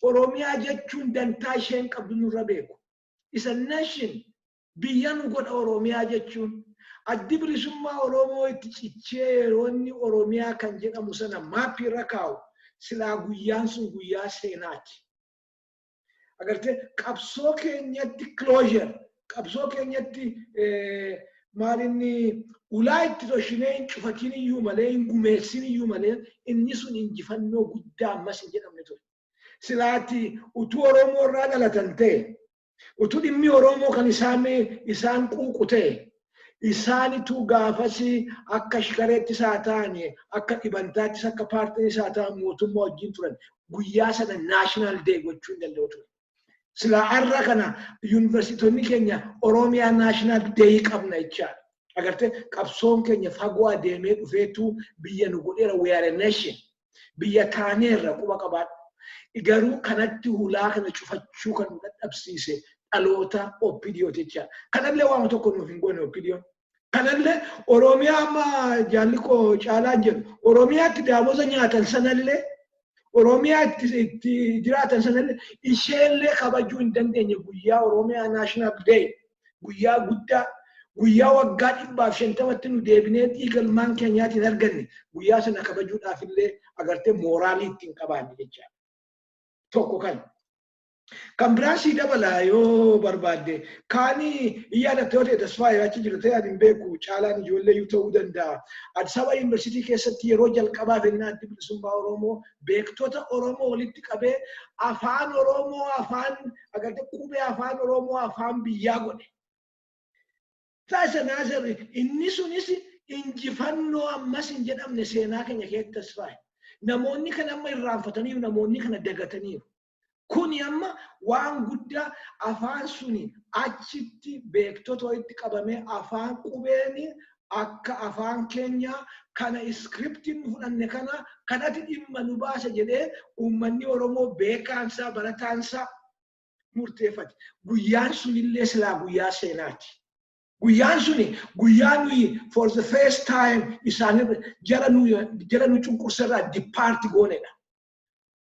Oromiyaa jechuun dantaa isheen qabdu nurra beeku. Isa nation biyya nu godha Oromiyaa jechuun. Addi Bilisummaa Oromoo itti cichee yeroo inni Oromiyaa kan jedhamu sana maappii irra kaa'u, silaa guyyaan sun guyyaa seenaati. Agartee, qabsoo keenyatti closure, qabsoo keenyatti maalinni ulaa itti toshinee hin cufatin iyyuu malee, hin gumeessin iyyuu malee, inni sun injifannoo guddaa ammas hin jedhamne ture. Silaati utuu Oromoo irraa dhalatan ta'e, utuu dhimmi Oromoo kan isaan quuqu ta'e, isaanitu gaafas akka shikareettis haa ta'an, akka dhibantaattis, akka paartiinis haa ta'an, mootummaa wajjin turan, guyyaa sana national day gochuu hin danda'u ture. Silaa har'a kana yuunivarsiitonni keenya Oromiyaa national day qabna jechaadha. Agartee, qabsoon keenya fagoo adeemee dhufeetu biyya nu godheera, we are a nation. Biyya taaneerra, quba qabaadhu. Garuu kanatti hulaa kana cufachuu kan nu dadhabsiise dhaloota OPDO jechaadha. Kanallee waan tokko nuuf hin goone OPDO. Kanallee Oromiyaa amma jaalli koo Caalaan jedhu, Oromiyaatti daaboza nyaatan sanallee, Oromiyaa itti jiraatan sanallee, isheellee kabajuu hin dandeenye. Guyyaa Oromiyaa national day, guyyaa guddaa, guyyaa waggaa 150tti nu deebinee dhiiga ilmaan keenyaatiin arganne, guyyaa sana kabajuudhaaf illee agartee mooraalii ittiin qabaanne jechaadha. Tokko kan. Kan biraan sii dabala yoo barbaadde. Kaanii hin yaadatte yoo ta'e, Tasfaayee achi jira ta'e, ani hin beeku, Caalaan ijoollee iyyuu ta'uu danda'a. Addis Ababa Yuunivarsiitii keessatti yeroo jalqabaaf ennaa Addi Bilisummaa Oromoo beektota Oromoo walitti qabee afaan Oromoo, afaan agartee qubee afaan Oromoo afaan biyyaa godhe. Taasisa inni sunis injifannoo ammas hin jedhamne seenaa keenya keessatti, Tasfaayee. Namoonni kana amma irraanfataniiru, namoonni kana dagataniiru. Kuni amma waan guddaa, afaan suni achitti beektota walitti qabamee afaan qubeen akka afaan keenyaa kana scriptiin fudhanne kana kanatti dhimma nu baasa jedhee uummanni Oromoo beekaansaa barataansaa murteeffate. Guyyaan sunillee silaa guyyaa seenaati. Guyyaan suni guyyaa nuyi for the first time isaan jara nu cunqursarraa depart goonedha.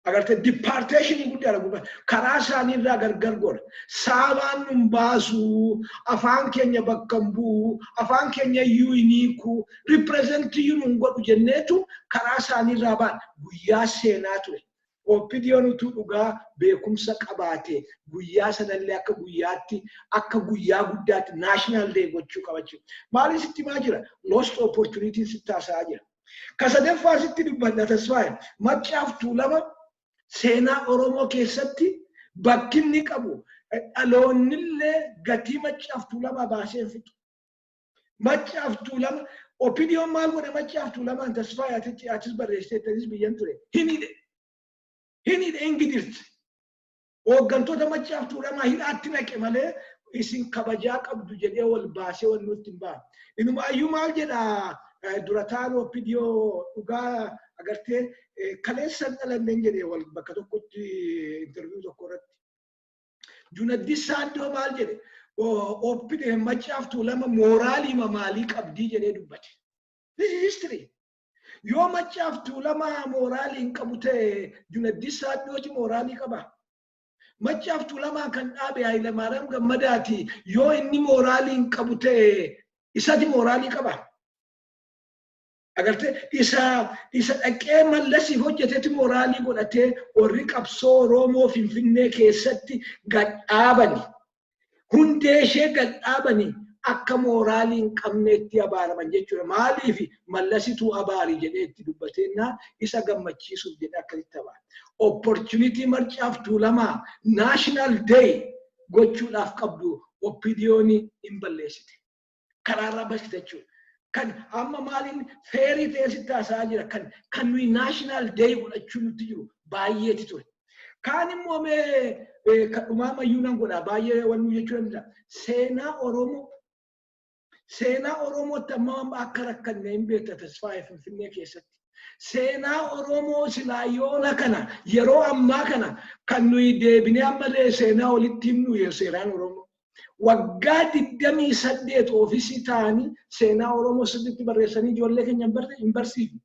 Agartee, departationii guddaadha gubbaa. Karaa isaaniirraa gargar godha. Saabaan nun baasu, afaan keenya bakka hin bu'u, afaan keenya iyyuu hin hiiku, representii nun godhu jenneetu karaa isaaniirraa ba'an, guyyaa seenaa ture. OPDO'n utuu dhugaa beekumsa qabaate guyyaa sanallee akka guyyaatti, akka guyyaa guddaatti national day gochuu qabachuu. Maaliif sitti himaa jira? Lost opportunity sitti haasa'aa jira. Ka sadaffaa sitti dubbadha, Tasfaayee. Maccaaf Tuulama seenaa Oromoo keessatti bakki inni qabu dhaloonnillee gatii Maccaaf Tuulamaa baasee hin fixu. Maccaaf Tuulama OPDO'n maal godhe Maccaaf Tuulamaan, Tasfaayee? Atis barreessiteettanis biyyan ture. Hin hidhe. Hin hidhe, hin gidirte. Hooggantoota Maccaaf Tuulamaa hidhaatti naqe malee isin kabajaa qabdu jedhee wal baasee wal nutti hin baane. Inumaayyuu maal jedhaa durataan OPDO, dhugaa agartee kaleessan dhalanneen jedhee wal bakka tokkotti interview tokko irratti. Junaddi Saaddoo maal jedhe? OPDO Maccaaf Tuulama mooraalii maalii qabdii jedhee dubbate. This is history. Yoo Maccaaf Tuulama mooraalii hin qabu ta'e, Junaddi Saaddooti mooraalii qaba. Maccaaf Tuulamaa kan dhaabe Hayilamaariyaam Gammadaati. Yoo inni mooraalii hin qabu ta'e, isati mooraalii qaba. Agartee, isa dhaqee Mallasiif hojjeteeti mooraalii godhatee warri qabsoo Oromoo Finfinnee keessatti gadhaabani. Hundee ishee gadhaabani. akka mooraalii hin qabneetti abaaraman jechuudha. Maaliif Mallasituu abaarii jedhee itti dubbateennaa isa gammachiisuuf jedhee akkasitti abaara. Opportunity Marcaaf Tuulamaa National Day gochuudhaaf qabdu OPDO'n hin balleessite. Karaarraa balchite jechuudha. Kan amma maaliin feerii ta'ee sitti haasa'aa jira, kan nuyi National Day godhachuu nutti jiru baay'eeti ture. Kaan immoo mee kan dhumaa mayyuu nan godha, baay'ee wanni jechuu danda'a. Seenaa Oromoo, seenaa Oromootti amma akka rakkanne hin beekta, Tasfaayee, Finfinnee keessatti. Seenaa Oromoo silaa yoona kana, yeroo ammaa kana kan nuyi deebinee ammallee seenaa walitti himnu seenaan Oromoo. Waggaa 28 oofisii ta'anii seenaa Oromoo sirriitti barreessanii ijoollee keenya hin barsiifne.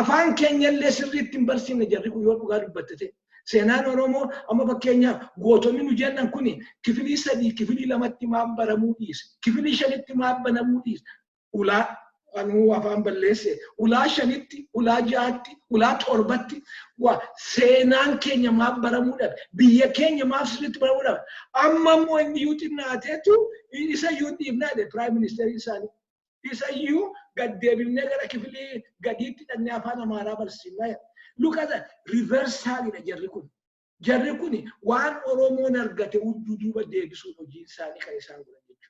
Afaan keenya illee sirriitti hin barsiifne jarri kun, yoo dhugaa dubbatte ta'e. Seenaan Oromoo amma fakkeenyaaf gootonni nu jennan kuni kifilii 3, kifilii 2tti maaf baramuu dhiise? Kifilii 5tti maaf banamuu dhiise? Ulaa anuu afaan balleesse, ulaa 5tti, ulaa 6tti, ulaa 7tti waa seenaan keenya maaf baramuu dhabe? Biyya keenya maaf sirriitti baramuu dhabe? Amma immoo inni iyyuu xinnaateetu isa iyyuu dhiifnaa jedhe prime ministerii isaanii. Isa iyyuu gad deebifnee gara kifilii gadiitti dhannee afaan Amaaraa barsiifnaa jedhe. Look at that, reversalidha jarri kun. Jarri kun waan Oromoon argate hudduu duuba deebisuun hojiin isaanii kan isaan godhan jechuudha.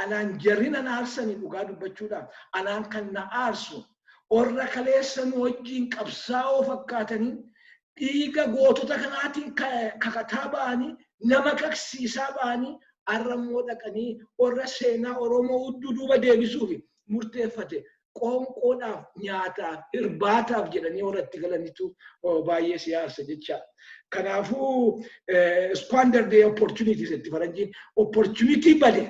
Anaan jarri nan aarsanii, dhugaa dubbachuudhaaf anaan kan na aarsu warra kaleessa nu wajjin qabsaa'oo fakkaatanii dhiiga gootota kanaatiin kakataa ba'anii, nama kaksiisaa ba'anii, har'a immoo dhaqanii warra seenaa Oromoo hudduu duuba deebisuuf murteeffate qoonqoodhaaf, nyaataaf, irbaataaf jedhanii warra itti galanitu baay'ee siyaasa jecha. Kanaafuu squander the opportunities itti faranjiin opportunity bade.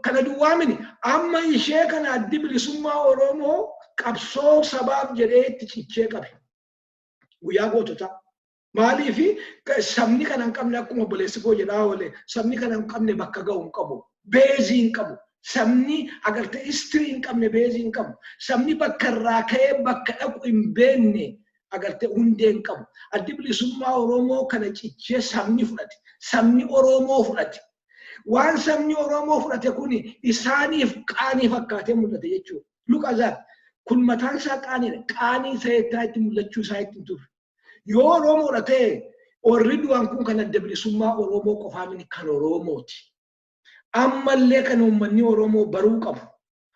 Kana duwwaa mini, amma ishee kana Addi Bilisummaa Oromoo qabsoo sabaaf jedhee itti cichee qabe. Guyyaa goototaa. Maaliifi sabni kana hin qabne, akkuma obboleessi koo jedhaa oole, sabni kana hin qabne bakka ga'u hin qabu. Baseii hin qabu. Sabni agartee history hin qabne baseii hin qabu. Sabni bakka irraa ka'ee bakka dhaqu hin beekne agartee hundee hin qabu. Addi Bilisummaa Oromoo kana cichee sabni fudhate. Sabni Oromoo fudhate. Waan sabni Oromoo fudhate kun isaaniif qaanii fakkaatee mul'ate jechuudha. Look at that. Kun mataan isaa qaaniidha. Qaanii ta'ee itti mul'achuu isaa itti hin turre. Yoo Oromoodha ta'e, warri du'an kun kan Adda Bilisummaa Oromoo qofaa miti, kan Oromooti. Ammallee kan uummanni Oromoo baruu qabu.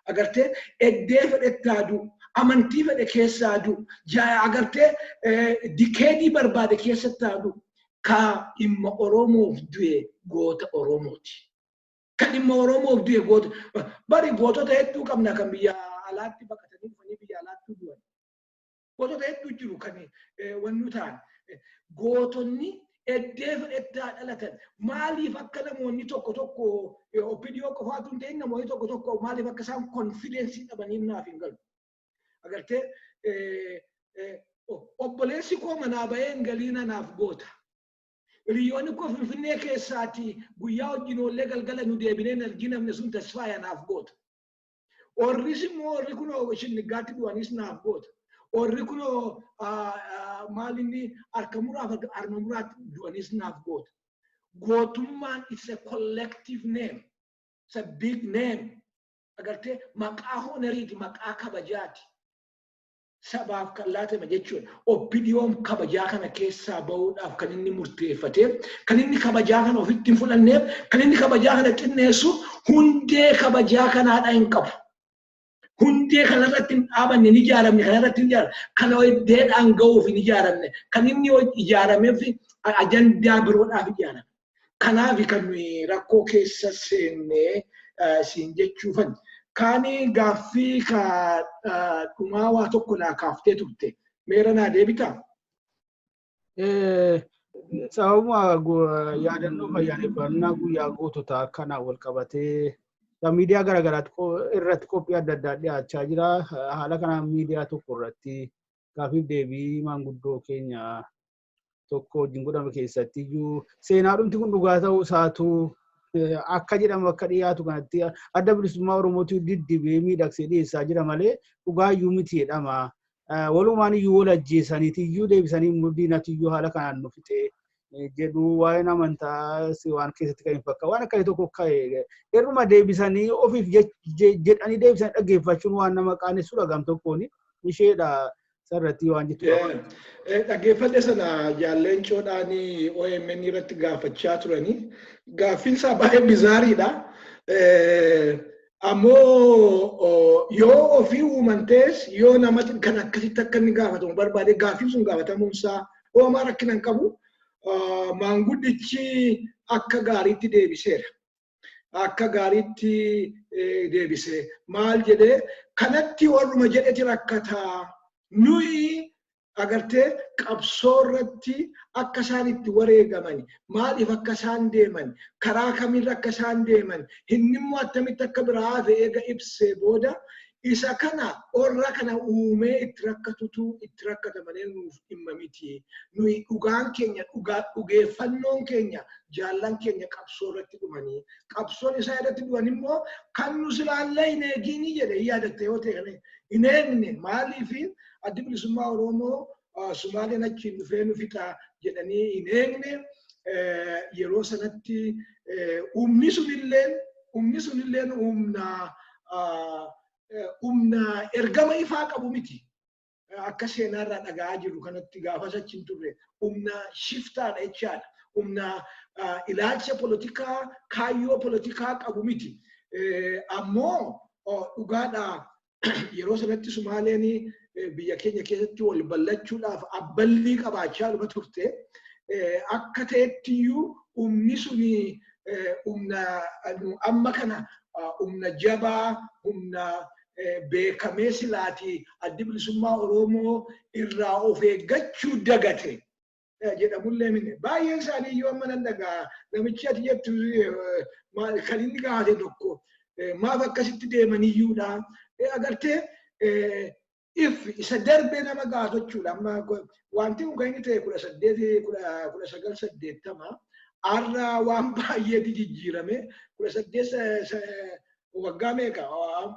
Agartee eddee fedhetti haa du'u, amantii fedhe keessa haa du'u, agartee decadeii barbaade keessatti haa du'u. Ka dhimma Oromoof du'e goota Oromooti. Kan dhimma Oromoof du'e goota. Bari gootota hedduu qabna kan biyya alaatti baqatanii dhufanii biyya alaatti du'an. Gootota hedduu jiru kan wannu ta'an. Gootonni eddee fedhetti haa dhalatan. Maaliif akka namoonni tokko tokko, OPDO qofaatu hin ta'in, namoonni tokko tokko maaliif akka isaan confidenceii dhabaniif naaf hin galu. Agartee obboleessi koo manaa bahee hin galiin anaaf goota. Hiriyoonni koo Finfinnee keessaati guyyaa wajjin oollee galgala nu deebinee hin arginamne sun Tasfaayee anaaf goota. Orris immoo warri kunoo Shinniggaatti du'anis naaf goota. Warri kunoo maal inni harka muraaf harma muraatti du'anis naaf goota. Gootummaan it's a collective name. It's a big name. Agartee maqaa honoriiti, maqaa kabajaati. Sabaaf kan laatame jechuudha. OPDO'n kabajaa kana keessaa bahuudhaaf kan inni murteeffatee, kan inni kabajaa kana ofitti hin fudhanneef, kan inni kabajaa kana xinneessu hundee kabajaa kanaadha hin qabu. Hundee kanarratti hin dhaabanne, hin ijaaramne, kanarratti hin ijaaramne, kana hiddeedhaan gahuuf hin ijaaramne, kan inni ijaarameef ajandaa biroodhaaf ijaarame. Kanaaf kan nuyi rakkoo keessa seennee siin jechuufan. Kaani gaaffii ka dhumaa waa tokko naa kaaftee turte. Meera naa deebitaa? Sababuma yaadannoo ayyaaneffannaa guyyaa goototaa kana wal qabatee miidiyaa garaagaraa irratti qophii adda addaa dhiyaachaa jira. Haala kanaan miidiyaa tokko irratti gaaffiif deebii maanguddoo keenya tokko wajjin godhame keessatti iyyuu seenaadhumti kun dhugaa ta'uu isaatu akka jedhamu akka dhiyaatu kanatti Adda Bilisummaa Oromootu diddibee miidhagsee dhiyeessaa jira malee dhugaa iyyuu miti jedhama. Walumaan iyyuu wal ajjeesaniiti iyyuu deebisanii immoo diinatu iyyuu haala kanaan nu fixee jedhu, waa'een amantaa waan keessatti kan hin fakkaatu waan akkasii tokko ka'e irruma deebisanii ofiif jedhanii deebisanii dhaggeeffachuun waan nama qaanessudha gam tokkoon isheedha sarratti waan jettu. Dhaggeeffadhe sana jaalleencoodhaan OMN irratti gaafachaa turanii. Gaaffiin isaa baay'ee bizarre dha. Ammoo yoo ofii uumantees yoo namatti kan akkasitti akka inni gaafatamu barbaade, gaaffiin sun gaafatamuun isaa homaa rakkina hin qabu. Maanguddichi akka gaariitti deebiseera. Akka gaariitti deebise. Maal jedhee? Kanatti warruma jedheti rakkataa. Nuyi agartee qabsoo irratti akka isaan itti wareegaman, maaliif akka isaan deeman, karaa kamirra akka isaan deeman, inni immoo attamitti akka biraa hafe eega ibsee booda, isa kana warra kana uumee itti rakkatutu itti rakkata malee nuuf dhimma miti. Nuyi dhugaan keenya, dhugaa dhugeeffannoon keenya, jaallan keenya qabsoo irratti dhumanii, qabsoon isaa irratti du'an immoo kan nu silaallee hin eegiini jedhe. Yaadatte yoo ta'e, kana hin eegne. Maaliifi Addi Bilisummaa Oromoo Sumaaleen achiin dhufee nu fixa jedhanii hin eegne. Yeroo sanatti humni sunilleen humna ergama ifaa qabu miti. Akka seenaarraa dhaga'aa jirru kanatti, gaafas achi hin turre, humna shiftaadha jechaadha. Humna ilaalcha polotikaa, kaayyoo polotikaa qabu miti. Ammoo dhugaadha, yeroo sanatti Sumaaleen biyya keenya keessatti wal ballachuudhaaf abballii qabaachaa dhuma turte. Akka ta'ettiyyuu humni suni humna amma kana humna jabaa, humna beekamee silaatii Addi Bilisummaa Oromoo irraa of eeggachuu dagate jedhamullee miti. Baay'een isaanii iyyuu amma nan dhagaa, namichi ati jettu kan inni gaafate tokko maaf akkasitti deemaniyyuudha. Agartee, if isa darbee nama gaafachuudha. Amma wanti kun kan inni ta'e 1980. Har'a waan baay'eetu jijjiirame. 18 waggaa meeqa?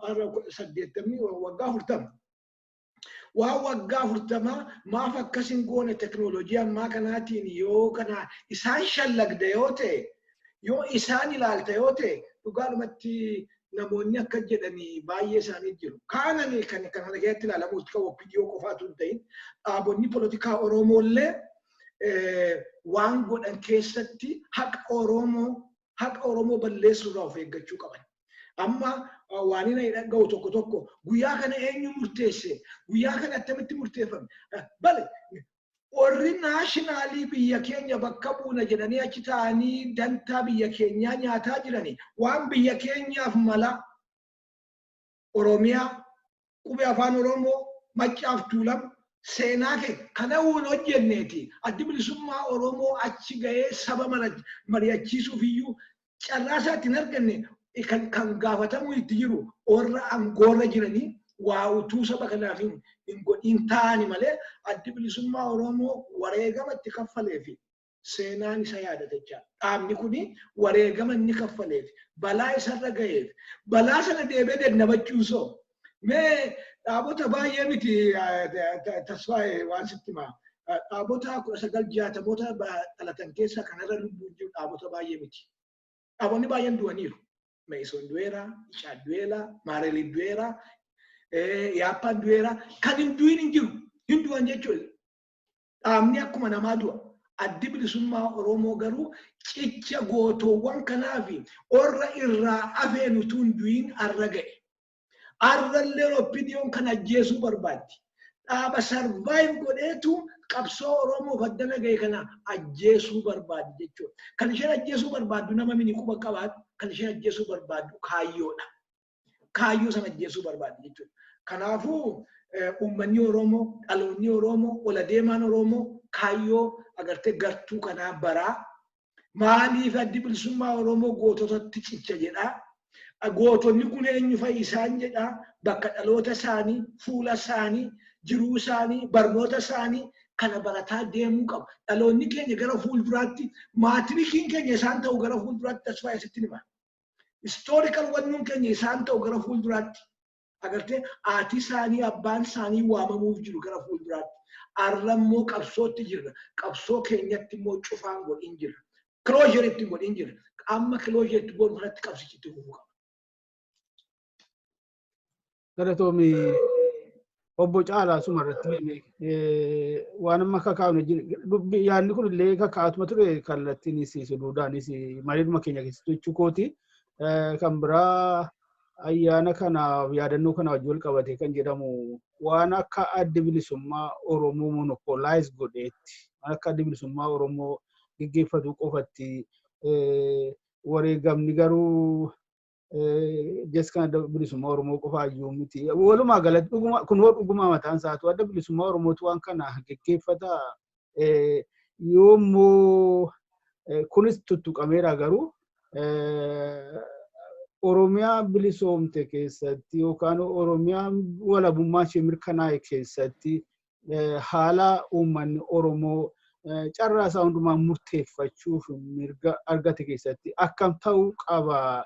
Har'a 80, waggaa 40. Waan waggaa 40 maaf akkas hin goone? Teknooloojii ammaa kanaatiin yoo kana isaan shallagda yoo ta'e, yoo isaan ilaalta yoo ta'e, dhugaadhumatti namoonni akka jedhanii baay'ee isaanii jiru. Kaanani kan kana keessatti ilaalamu kan OPDO qofaatu hin ta'in, dhaabonni polotikaa Oromoollee waan godhan keessatti haqa Oromoo balleessuurraa of eeggachuu qaban. Amma waan inni dhaga'u tokko tokko, guyyaa kana eenyu murteesse? Guyyaa kana attamitti murteeffame? Bale warri national biyya keenya bakka buuna jedhanii achi ta'anii dantaa biyya keenyaa nyaataa jiranii, waan biyya keenyaaf mala, Oromiyaa, qubee Afaan Oromoo, Maccaaf Tuulama, seenaa kee kana hin hojjenneeti. Addi Bilisummaa Oromoo achi gahee saba mari'achiisuuf iyyuu carraa isaatti hin arganne. Kan gaafatamuu itti jiru warra aangoorra jiranii waa utuu saba kanaaf hin godhin ta'ani malee, Addi Bilisummaa Oromoo wareegama itti kaffalee fi seenaan isa yaadata jechaadha. Dhaabni kuni wareegama inni kaffaleef, balaa isarra ga'eef, balaa sana deebee dandamachuun soo mee dhaabota baay'ee miti. Tasfaa'e, waan sitti himaa. Dhaabota 1960moota dhalatan keessa kanarra lubbuun jiru dhaabota baay'ee miti. Dhaabonni baay'een du'aniiru. Meison du'eera, Icaad du'eera, Maareliin du'eera, Yaappaan du'eera. Kan hin du'in hin jiru. Hin du'an jechuudha. Dhaabni akkuma namaa du'a. Addi Bilisummaa Oromoo garuu cicha gootoowwan kanaa fi warra irraa hafeen utuu hin du'in har'a ga'e. Har'allee OPDOn kan ajjeesuu barbaaddi. Dhaaba survive godheetu qabsoo Oromoof addana ga'e kana ajjeesuu barbaaddi jechuudha. Kan isheen ajjeesuu barbaaddu nama mini quba qabaatu, kan isheen ajjeesuu barbaaddu kaayyoodha. Kaayyoo sana ajjeesuu barbaaddi jechuudha. Kanaafuu uummanni Oromoo, dhaloonni Oromoo, ola deemaan Oromoo kaayyoo agartee gartuu kanaa baraa, maaliif Addi Bilisummaa Oromoo goototatti cicha jedhaa. Gootonni kun eenyu fa'i isaan jedhaa, bakka dhaloota isaanii, fuula isaanii, jiruu isaanii, barnoota isaanii kana barataa deemuu qaba. Dhaloonni keenya gara fuulduraatti maatrikiin keenya isaan ta'u gara fuulduraatti, Tasfaayee, sitti hima. Historical wannuun keenya isaan ta'u gara fuulduraatti. Agartee, haati isaanii, abbaan isaanii waamamuuf jiru gara fuulduraatti. Arrammoo qabsootti jirra. Qabsoo keenyatti immoo cufaan godhin jirra. Closure itti godhin jirra. Amma closure itti godhu kanatti qabsichi itti fufuu qaba. Galatoomi, obbo Caalaa. Suma irratti waan amma kakaa'u, yaadni kun illee kakaa'atuma ture, kallattiinis suduudaanis mariidhuma keenya keessatti jechuu kooti. Kan biraa, ayyaana kana yaadannoo kana wajjin wal qabate kan jedhamu, waan akka Addi Bilisummaa Oromoo monopolize godheetti, waan akka Addi Bilisummaa Oromoo geggeeffatu qofatti, wareegamni garuu jes kan Adda Bilisummaa Oromoo qofaayyuu miti. Walumaa galatti dhuguma kun hoo dhuguma mataan isaatu Adda Bilisummaa Oromootu waan kana geggeeffata. Yoommoo kunis tuttuqameera, garuu Oromiyaa bilisoomte keessatti yookaan Oromiyaa walabummaa ishee mirkanaa'e keessatti haala uummanni Oromoo carraa isaa hundumaa murteeffachuuf mirga argate keessatti akkam ta'uu qaba?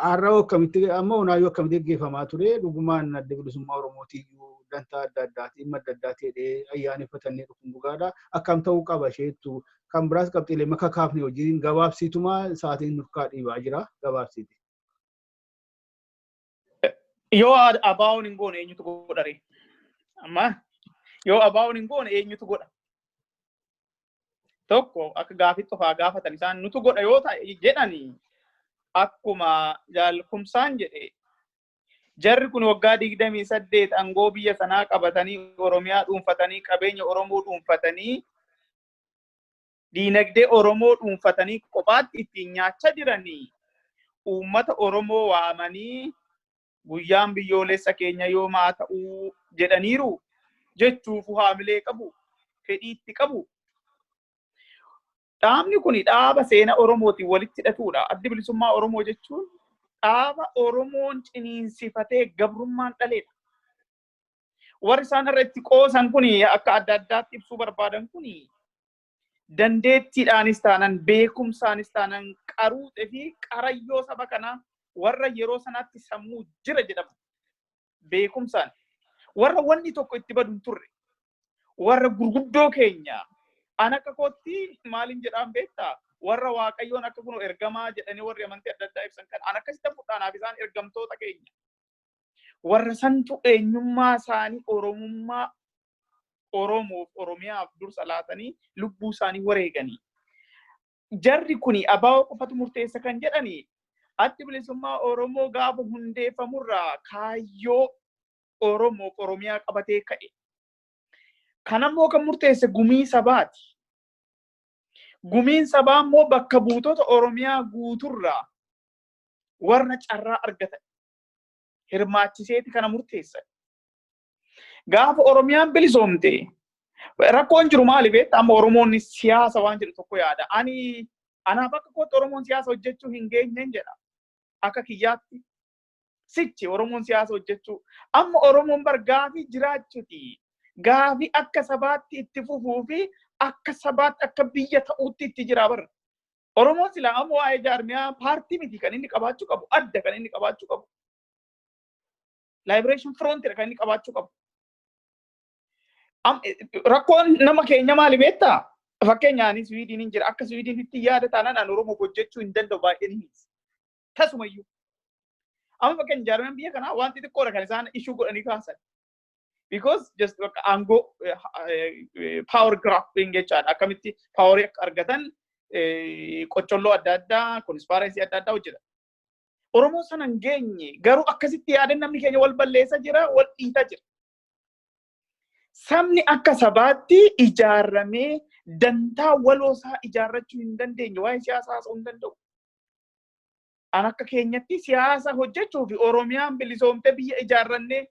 Har'a akkamitti, amma onaayyuu akkamitti geggeeffamaa ture? Dhugumaan Adda Bilisummaa Oromootiyyuu dantaa adda addaati, dhimma adda addaati jedhee ayyaaneffatanii dhufuun dhugaadha. Akkam ta'uu qaba isheettu? Kan biraas qabxiilee maka kaafne hojiin gabaabsiituma, sa'aatiin nurkaa dhiibaa jira, gabaabsiiti. Yoo ABO'n hin goone eenyutu godha ree? Amma yoo ABO'n hin goone eenyutu godha? Tokko akka gaafii qofaa gaafatan, isaan nutu godha yoo ta'e jedhani, akkuma jaalkumsaan jedhe, jarri kun waggaa 28 aangoo biyya sanaa qabatanii, Oromiyaa dhuunfatanii, qabeenya Oromoo dhuunfatanii, diinagdee Oromoo dhuunfatanii kophaatti ittiin nyaachaa jiranii, uummata Oromoo waamanii guyyaan biyyoolessa keenya yoomaa ta'uu jedhaniiru jechuufu haamilee qabu, fedhii itti qabu. Dhaabni kun dhaaba seenaa Oromootiin walitti hidhatudha. Addi Bilisummaa Oromoo jechuun dhaaba Oromoon ciniinsifatee gabrummaan dhaleedha. Warri isaan irra itti qoosan kun, akka adda addaatti ibsuu barbaadan kun, dandeettiidhaanis taanan, beekumsaanis taanan, qaruuxee fi qarayyoo saba kanaa warra yeroo sanaatti sammuu jira jedhamu, beekumsaan warra wanni tokko itti badu hin turre, warra gurguddoo keenya. An akka kootti maaliin jedhaan beektaa? Warra Waaqayyoon akka kun ergamaa jedhanii warri amantii adda addaa ibsan kan an akkasitti fudhaanaaf, isaan ergamtoota keenya. Warra santu eenyummaa isaanii Oromummaa, Oromoof Oromiyaaf dursa laatanii lubbuu isaanii wareeganii. Jarri kuni ABO qofatu murteessa kan jedhani, Addi Bilisummaa Oromoo gaafa hundeeffamurraa kaayyoo Oromoof Oromiyaa qabatee ka'e. Kanammoo kan murteesse gumii sabaati. Gumiin sabaa immoo bakka buutota Oromiyaa guuturraa warra carraa argatan hirmaachiseeti kana murteessan. Gaafa Oromiyaan bilisoomte rakkoon jiru maali beektaa? Amma Oromoonni siyaasa waan jedhu tokko yaada. Ani anaaf akka kootti Oromoon siyaasa hojjechuu hin geenyeen jedha. Akka kiyyaatti. Sichi Oromoon siyaasa hojjechuu. Amma Oromoon bar gaafii jiraachuuti. Gaafii akka sabaatti itti fufuu fi akka sabaatti akka biyya ta'uutti itti jira bar. Oromoon silaa amma waa'ee jaarmiyaa paartii miti kan inni qabaachuu qabu, adda kan inni qabaachuu qabu. Liberation Front kan inni qabaachuu qabu. Rakkoon nama keenya maali beektaa? Fakkeenyaan Swiidin hin jira. Akka Swiidinitti yaada taanaan an Oromoo hojjechuu hin danda'u, baay'een hin tasumayyuu. Amma fakkeenya jaarmiyaan biyya kanaa waan xixiqqoodha kan isaan ishuu godhanii kaasan. Because just bakka aangoo power grabbing jechaadha. Akkamitti powerii akka argatan qocholloo adda addaa, conspiracy adda addaa hojjetan. Oromoo sana hin geenye, garuu akkasitti yaadan namni keenya wal balleessa jira, wal dhiitaa jira. Sabni akka sabaatti ijaarramee dantaa waloosaa ijaarrachuu hin dandeenye waa'ee siyaasaa haasa'uu hin danda'u. An akka keenyatti siyaasa hojjechuu fi Oromiyaan bilisoomtee biyya ijaarrannee,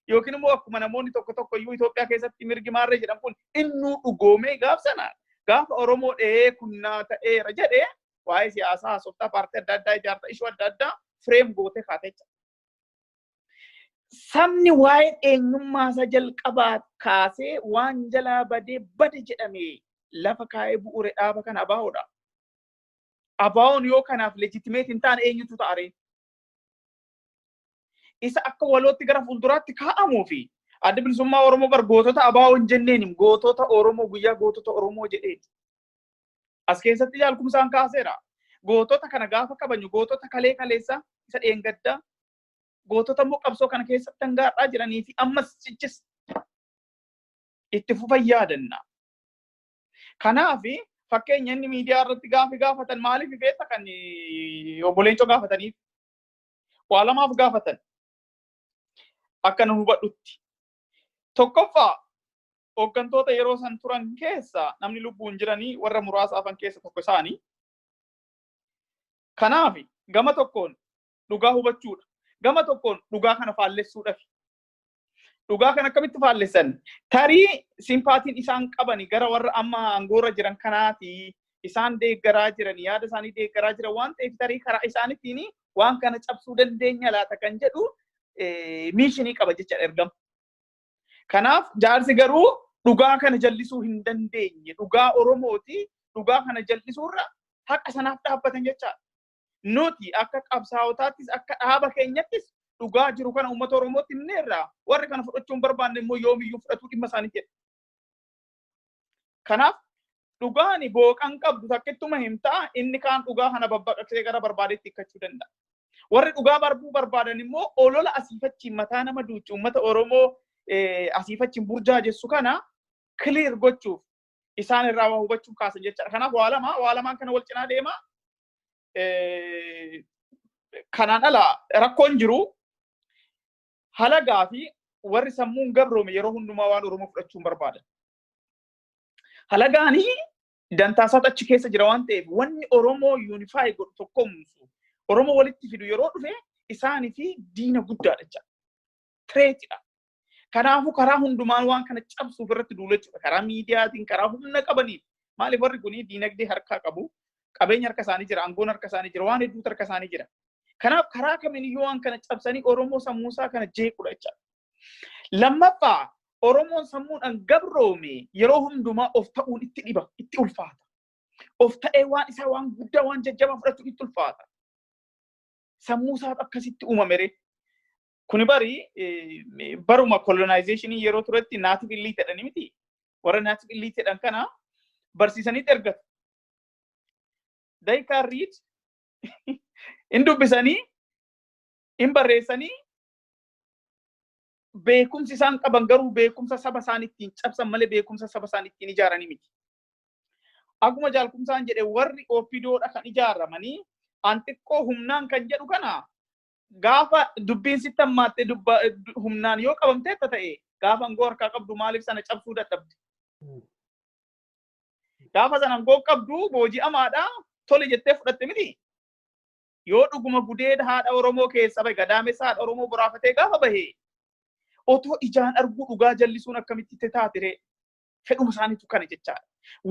yookiin immoo akkuma namoonni tokko tokko iyyuu Itoophiyaa keessatti mirgi maarree jedhan kun innuu dhugoomee, gaaf sana gaafa Oromoo dhahee kunnaa ta'eera jedhee, waa'ee siyaasaa haasoftaa, paartii adda addaa ijaarta, issue adda addaa frame gootee kaatee jira. Sabni waa'ee eenyummaa isaa jalqabaa kaasee waan jalaa badee bade jedhame lafa kaa'ee bu'uure dhaaba kana ABO'dha. ABO'n yoo kanaaf legitimate hin taane eenyutu ta'a ree? Isa akka walootti gara fuulduraatti kaa'amuu fi Addi Bilisummaa Oromoo bar gootota ABO hin jenneen, gootota Oromoo, guyyaa gootota Oromoo jedheeti. As keessatti Jaal Kumsaan kaaseera. Gootota kana gaafa kabajnu, gootota kalee kaleessa, isa dheengaddaa, gootota immoo qabsoo kana keessatti hangaadhaa jiranii fi ammas cichis itti fufan yaadanna. Kanaaf fakkeenya inni miidiyaa irratti gaafi gaafatan maaliif beekta? Kan obbo Leencoo gaafataniif waa lamaaf gaafatan akka nu hubadhutti. Tokkoffaa, hooggantoota yeroo san turan keessa namni lubbuun jiranii warra muraasa hafan keessa tokko isaanii. Kanaaf gama tokkoon dhugaa hubachuudha. Gama tokkoon dhugaa kana faallessuudhaaf. Dhugaa kana akkamitti faallessan? Tarii sympathyn isaan qabani gara warra amma aangoorra jiran kanaati. Isaan deeggaraa jiran, yaada isaanii deeggaraa jiran waan ta'eef, tarii karaa isaaniitiin waan kana cabsuu dandeenya laata kan jedhu mission qaba jechaadha ergama. Kanaaf jaarsi garuu dhugaa kana jallisuu hin dandeenye. Dhugaa Oromooti. Dhugaa kana jallisuurra haqa sanaaf dhaabbatan jechaadha. Nuti akka qabsaa'otaattis, akka dhaaba keenyattis dhugaa jiru kana uummata Oromootti himneerra. Warri kana fudhachuu hin barbaanne immoo yoomiyyuu fudhatuu dhimma isaanii jedha. Kanaaf dhugaan booqan qabdu takkittuma himtaa, inni kaan dhugaa kana babbaqaqsee gara barbaadetti hiikkachuu danda'a. Warri dhugaa barbuu barbaadan immoo olola asiifachiin mataa nama duuchu, uummata Oromoo asiifachiin burjaajessu kana clear gochuuf, isaan irraa waa hubachuuf kaasan jechaadha. Kanaaf waa lama, waa lamaan kana wal cinaa deema. Kanaan ala rakkoon jiru, halagaa fi warri sammuun gabroome yeroo hundumaa waan Oromoo fudhachuu hin barbaadan. Halagaanii dantaasaatu achi keessa jira waan ta'eef, wanni Oromoo unify godhu, tokkoomsu, Oromoo walitti fidu yeroo dhufe isaanii fi diina guddaadha jecha. Threatidha. Kanaafuu karaa hundumaan waan kana cabsuuf irratti duulu jechuudha. Karaa miidiyaatiin, karaa humna qabaniin. Maaliif? Warri kun diinagdee harkaa qabu, qabeenya harka isaanii jira, aangoon harka isaanii jira, waan hedduutu harka isaanii jira. Kanaaf karaa kamiiniyyuu waan kana cabsanii Oromoo sammuusaa kana jeequdha jechuudha. Lammaffaa, Oromoon sammuudhaan gabroome yeroo hundumaa of ta'uun itti dhiba, itti ulfaata. Of ta'ee waan isaa, waan guddaa, waan jajjabaa fudhachuun itti ulfaata. Sammuu isaatu akkasitti uumame ree. Kuni bari baruma colonization yeroo turetti native elite jedhanii miti. Warra native elite jedhan kana barsiisaniitti ergatu. They can read, in dubbisanii, in barreessanii, beekumsi isaan qaban garuu beekumsa saba isaan ittiin cabsan malee beekumsa saba isaan ittiin ijaaranii miti. Akkuma Jaal Kumsaan jedhe, warri OPDOdha kan ijaaramanii an xiqqoo humnaan kan jedhu kana, gaafa dubbiin sitti hammaatte humnaan yoo qabamteetta ta'e, gaafa aangoo harkaa qabdu maaliif sana cabsuu dadhabde? Gaafa sana aangoo qabdu booji'amaadha, tole jettee fudhatte miti. Yoo dhuguma gudeeda haadha Oromoo keessa bahe, gadaamessa haadha Oromoo boraafatee gaafa bahe, otoo ijaan arguu dhugaa jallisuun akkamitti taate ree? Fedhuma isaaniitu kana jechaadha.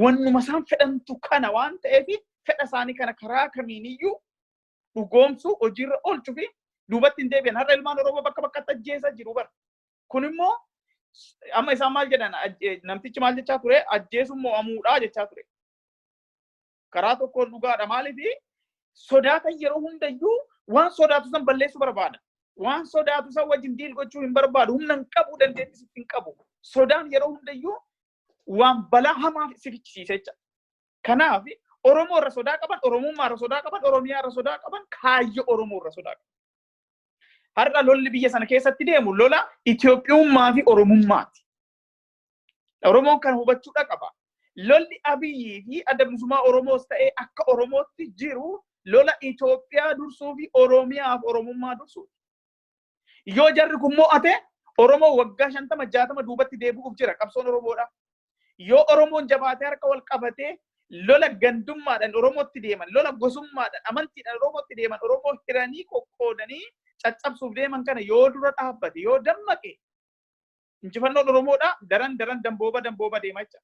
Wannuma isaan fedhantu kana waan ta'eef, fedha isaanii kana karaa kamiiniyyuu dhugoomsuu, hojiirra oolchuu fi duubatti hin deebi'an. Har'a ilmaan Oromoo bakka bakkatti ajjeesaa jiru bara. Kun immoo amma isaan maal jedhan? Namtichi maal jechaa ture? Ajjeesuun mo'amuudhaa jechaa ture. Karaa tokkoon dhugaadha. Maaliif? Sodaatan yeroo hundayyuu waan sodaatu san balleessuu barbaada. Waan sodaatu san wajjin deal gochuu hin barbaadu. Humna hin qabu, dandeettii sitti hin qabu. Sodaan yeroo hundayyuu waan balaa hamaa si fichisiisa jecha. Kanaaf Oromoo irra sodaa qaban, Oromummaa irra sodaa qaban, Oromiyaa irra sodaa qaban, kaayyoo Oromoo irra sodaa qaban. Har'a lolli biyya sana keessatti deemu lola Itoophiyummaa fi Oromummaati. Oromoon kana hubachuudha qaba. Lolli Abiyyii fi Adda Bilisummaa Oromoos ta'ee akka Oromootti jiru lola Itoophiyaa dursuu fi Oromiyaaf Oromummaa dursuuti. Yoo jarri kun mo'ate, Oromoo waggaa 50 60 duubatti deebi'uuf jira qabsoon Oromoodha. Yoo Oromoon jabaatee harka wal qabatee lola gandummaadhaan Oromootti deeman, lola gosummaadhaan, amantiidhaan Oromootti deeman, Oromoo hiranii qoqqoodanii caccabsuuf deeman kana yoo dura dhaabbate, yoo dammaqe, injifannoon Oromoodha daran daran dambooba dambooba deema jecha.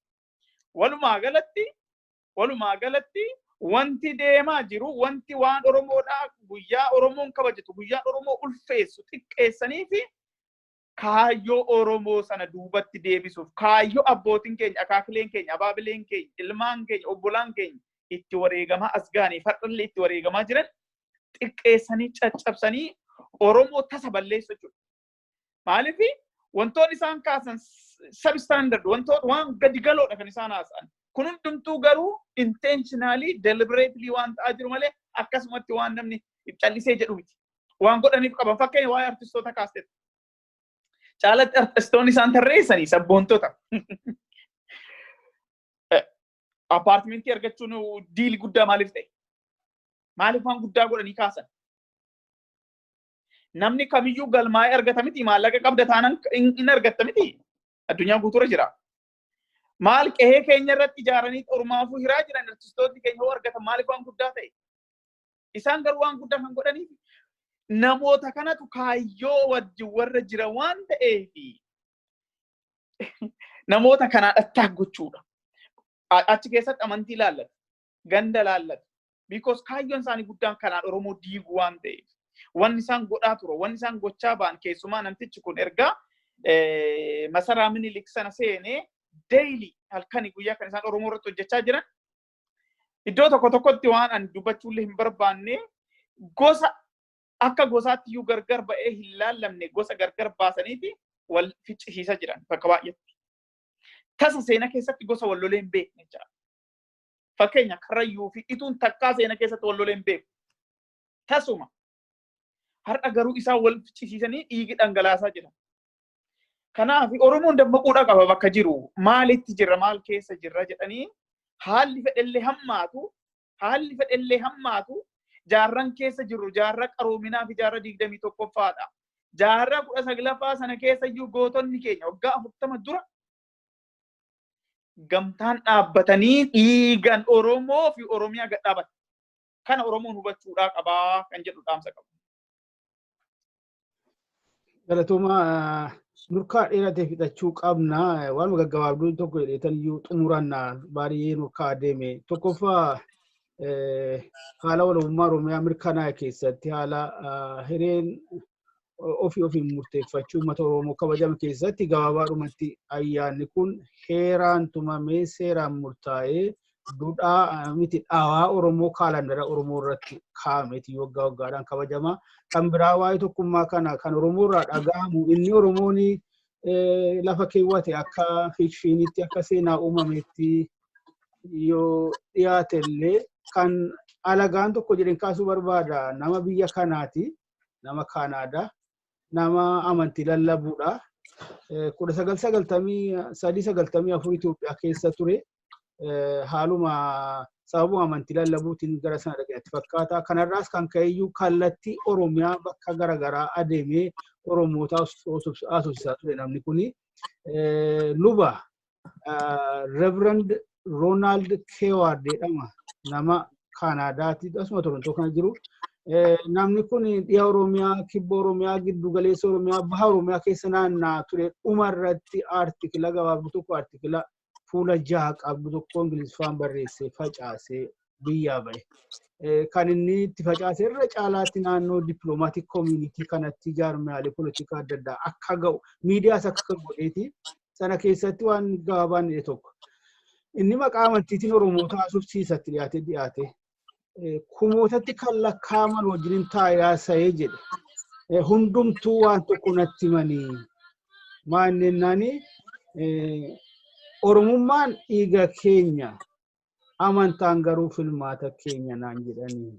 Walumaa galatti wanti deemaa jiru, wanti waan Oromoodhaa, guyyaa Oromoon kabajatu, guyyaa Oromoo ulfeessu xiqqeessanii fi kaayyoo Oromoo sana duubatti deebisuuf, kaayyoo abbootiin keenya, akaakileen keenya, abaabileen keenya, ilmaan keenya, obbolaan keenya itti wareegamaa as ga'anii far'allee itti wareegamaa jiran xiqqeessanii caccabsanii Oromoo tasa balleessu jechuudha. Maaliif? Wantoonni isaan kaasan substandard, wantoota waan gadi galoodha kan isaan haasa'an. Kun hundumtuu garuu intentionally, deliberately waan ta'aa jiru malee akkasumatti waan namni callisee jedhu miti. Waan godhaniif qaban. Fakkeenya waa'ee artistoota kaasteet. Caalatti artistoonni isaan tarreessanii sabboontota. Apartmentii argachuun deal guddaa maaliif ta'e? Maaliif waan guddaa godhanii kaasan? Namni kamiyyuu galmaa'ee argata miti, maallaqa qabda taanaan in argatta miti. Addunyaa guutuura jira. Maal qe'ee keenya irratti ijaaranii ormaafuu hiraa jiran, artistoonni keenya hoo argatan, maaliif waan guddaa ta'e? Isaan garuu waan guddaa kan godhaniif namoota kanatu kaayyoo wajjin warra jira waan ta'eef namoota kanaa attack gochuudha. Achi keessatti amantii laallatu, ganda laallatu. Because kaayyoon isaanii guddaan kanaan Oromoo diiguu waan ta'eef. Wanni isaan godhaa ture, wanni isaan gochaa ba'an, keessumaa namtichi kun ergaa masaraa Minilik sana seenee daily halkanii guyyaa kan isaan Oromoo irratti hojjechaa jiran, iddoo tokko tokkotti waan ani dubbachuullee hin barbaanne, gosa akka gosaatti iyyuu gargar ba'ee hin laallamne gosa gargar baasaniiti wal ficcisiisaa jiran bakka baay'eetti. Tasa seenaa keessatti gosa wal lolee hin beekne jechaadha. Fakkeenya, Karrayyuu fi Ituun takkaa seenaa keessatti wal lolee hin beeku. Tasuma. Har'a garuu isaan wal ficcisiisanii dhiigi dhangalaasaa jiran. Kanaaf Oromoon dammaquudha qaba bakka jiru. Maalitti jirra, maal keessa jirra jedhanii, haalli fedhellee hammaatu, haalli fedhellee hammaatu, jaarran keessa jirru jaarraa qaroominaa fi jaarraa 21ffaadha. Jaarraa 19ffaa sana keessa iyyuu gootonni keenya waggaa 40 dura gamtaan dhaabbatanii dhiigan Oromoo fi Oromiyaa gad dhaabatan. Kana Oromoon hubachuudhaa qabaa kan jedhu dhaamsa qabu. Galatooma, nurkaa dheeratee fixachuu qabna. Waanuma gaggabaabduu tokko jedheetan iyyuu xumuranna, baay'ee nurkaa deeme. Tokkoffaa, haala walabummaa Oromiyaa mirkanaa'e keessatti, haala hireen ofii ofiin murteeffachuu uummata Oromoo kabajame keessatti, gabaabaadhumatti ayyaanni kun heeraan tumamee, seeraan murtaa'ee, duudhaa miti dhaawaa Oromoo kaalandara Oromoo irratti kaa'ameeti waggaa waggaadhaan kabajama. Kan biraa, waa'ee tokkummaa kana kan Oromoo irraa dhaga'amu, inni Oromoon lafa keewwate akka fictionitti, akka seenaa uumametti yoo dhiyaate illee, kan alagaan tokko jedheen kaasuu barbaada. Nama biyya kanaati, nama Kaanaadaa, nama amantii lallabuudha. 1993, 94 Itoophiyaa keessa ture. Haaluma sababuma amantii lallabuutiin gara sana dhaqeetti fakkaata. Kanarraas kan ka'eyyuu kallattii Oromiyaa bakka garaagaraa adeemee Oromoota haasofsiisaa ture namni kuni. Luba Reverend Ronald Keyward jedhama. Nama Kaanaadaati. Asuma Torontoo kana jiru. Namni kun dhiha Oromiyaa, kibba Oromiyaa, giddu galeessa Oromiyaa, baha Oromiyaa keessa naanna'aa ture. Dhumarratti article gabaabduu tokko, article fuula 6 qabdu tokko Ingiliffaan barreessee facaasee biyyaa bahe. Kan inni itti facaase irra caalaatti naannoo diplomatic community kanatti jaarmiyaalee poolitikaa adda addaa akka ga'u, miidiyaas akka godheeti. Sana keessatti waan gabaabaan jedhe tokko. Inni maqaa amantiitiin Oromoota haasofsiisatti dhiyaate dhiyaate. Kumootatti kan lakkaa'aman wajjin taa'ee haasa'ee jedhe. Hundumtuu waan tokko natti himanii. Maal jennaani, "Oromummaan dhiiga keenya, amantaan garuu filmaata keenya" naan jedhanii.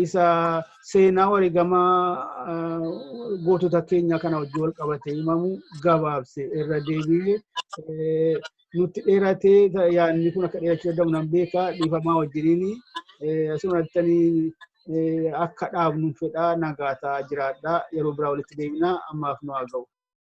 Isa seenaa wareegamaa gootota keenya kana wajjin wal qabatee himamu gabaabse irra deebi'ee nutti dheeratee, yaadni kun akka dheerachuu danda'u nan beeka, dhiifamaa wajjiniini. Asumattanii akka dhaabnu fedhaa, nagaataa jiraadhaa, yeroo biraa walitti deebinaa, ammaaf nu haa ga'u.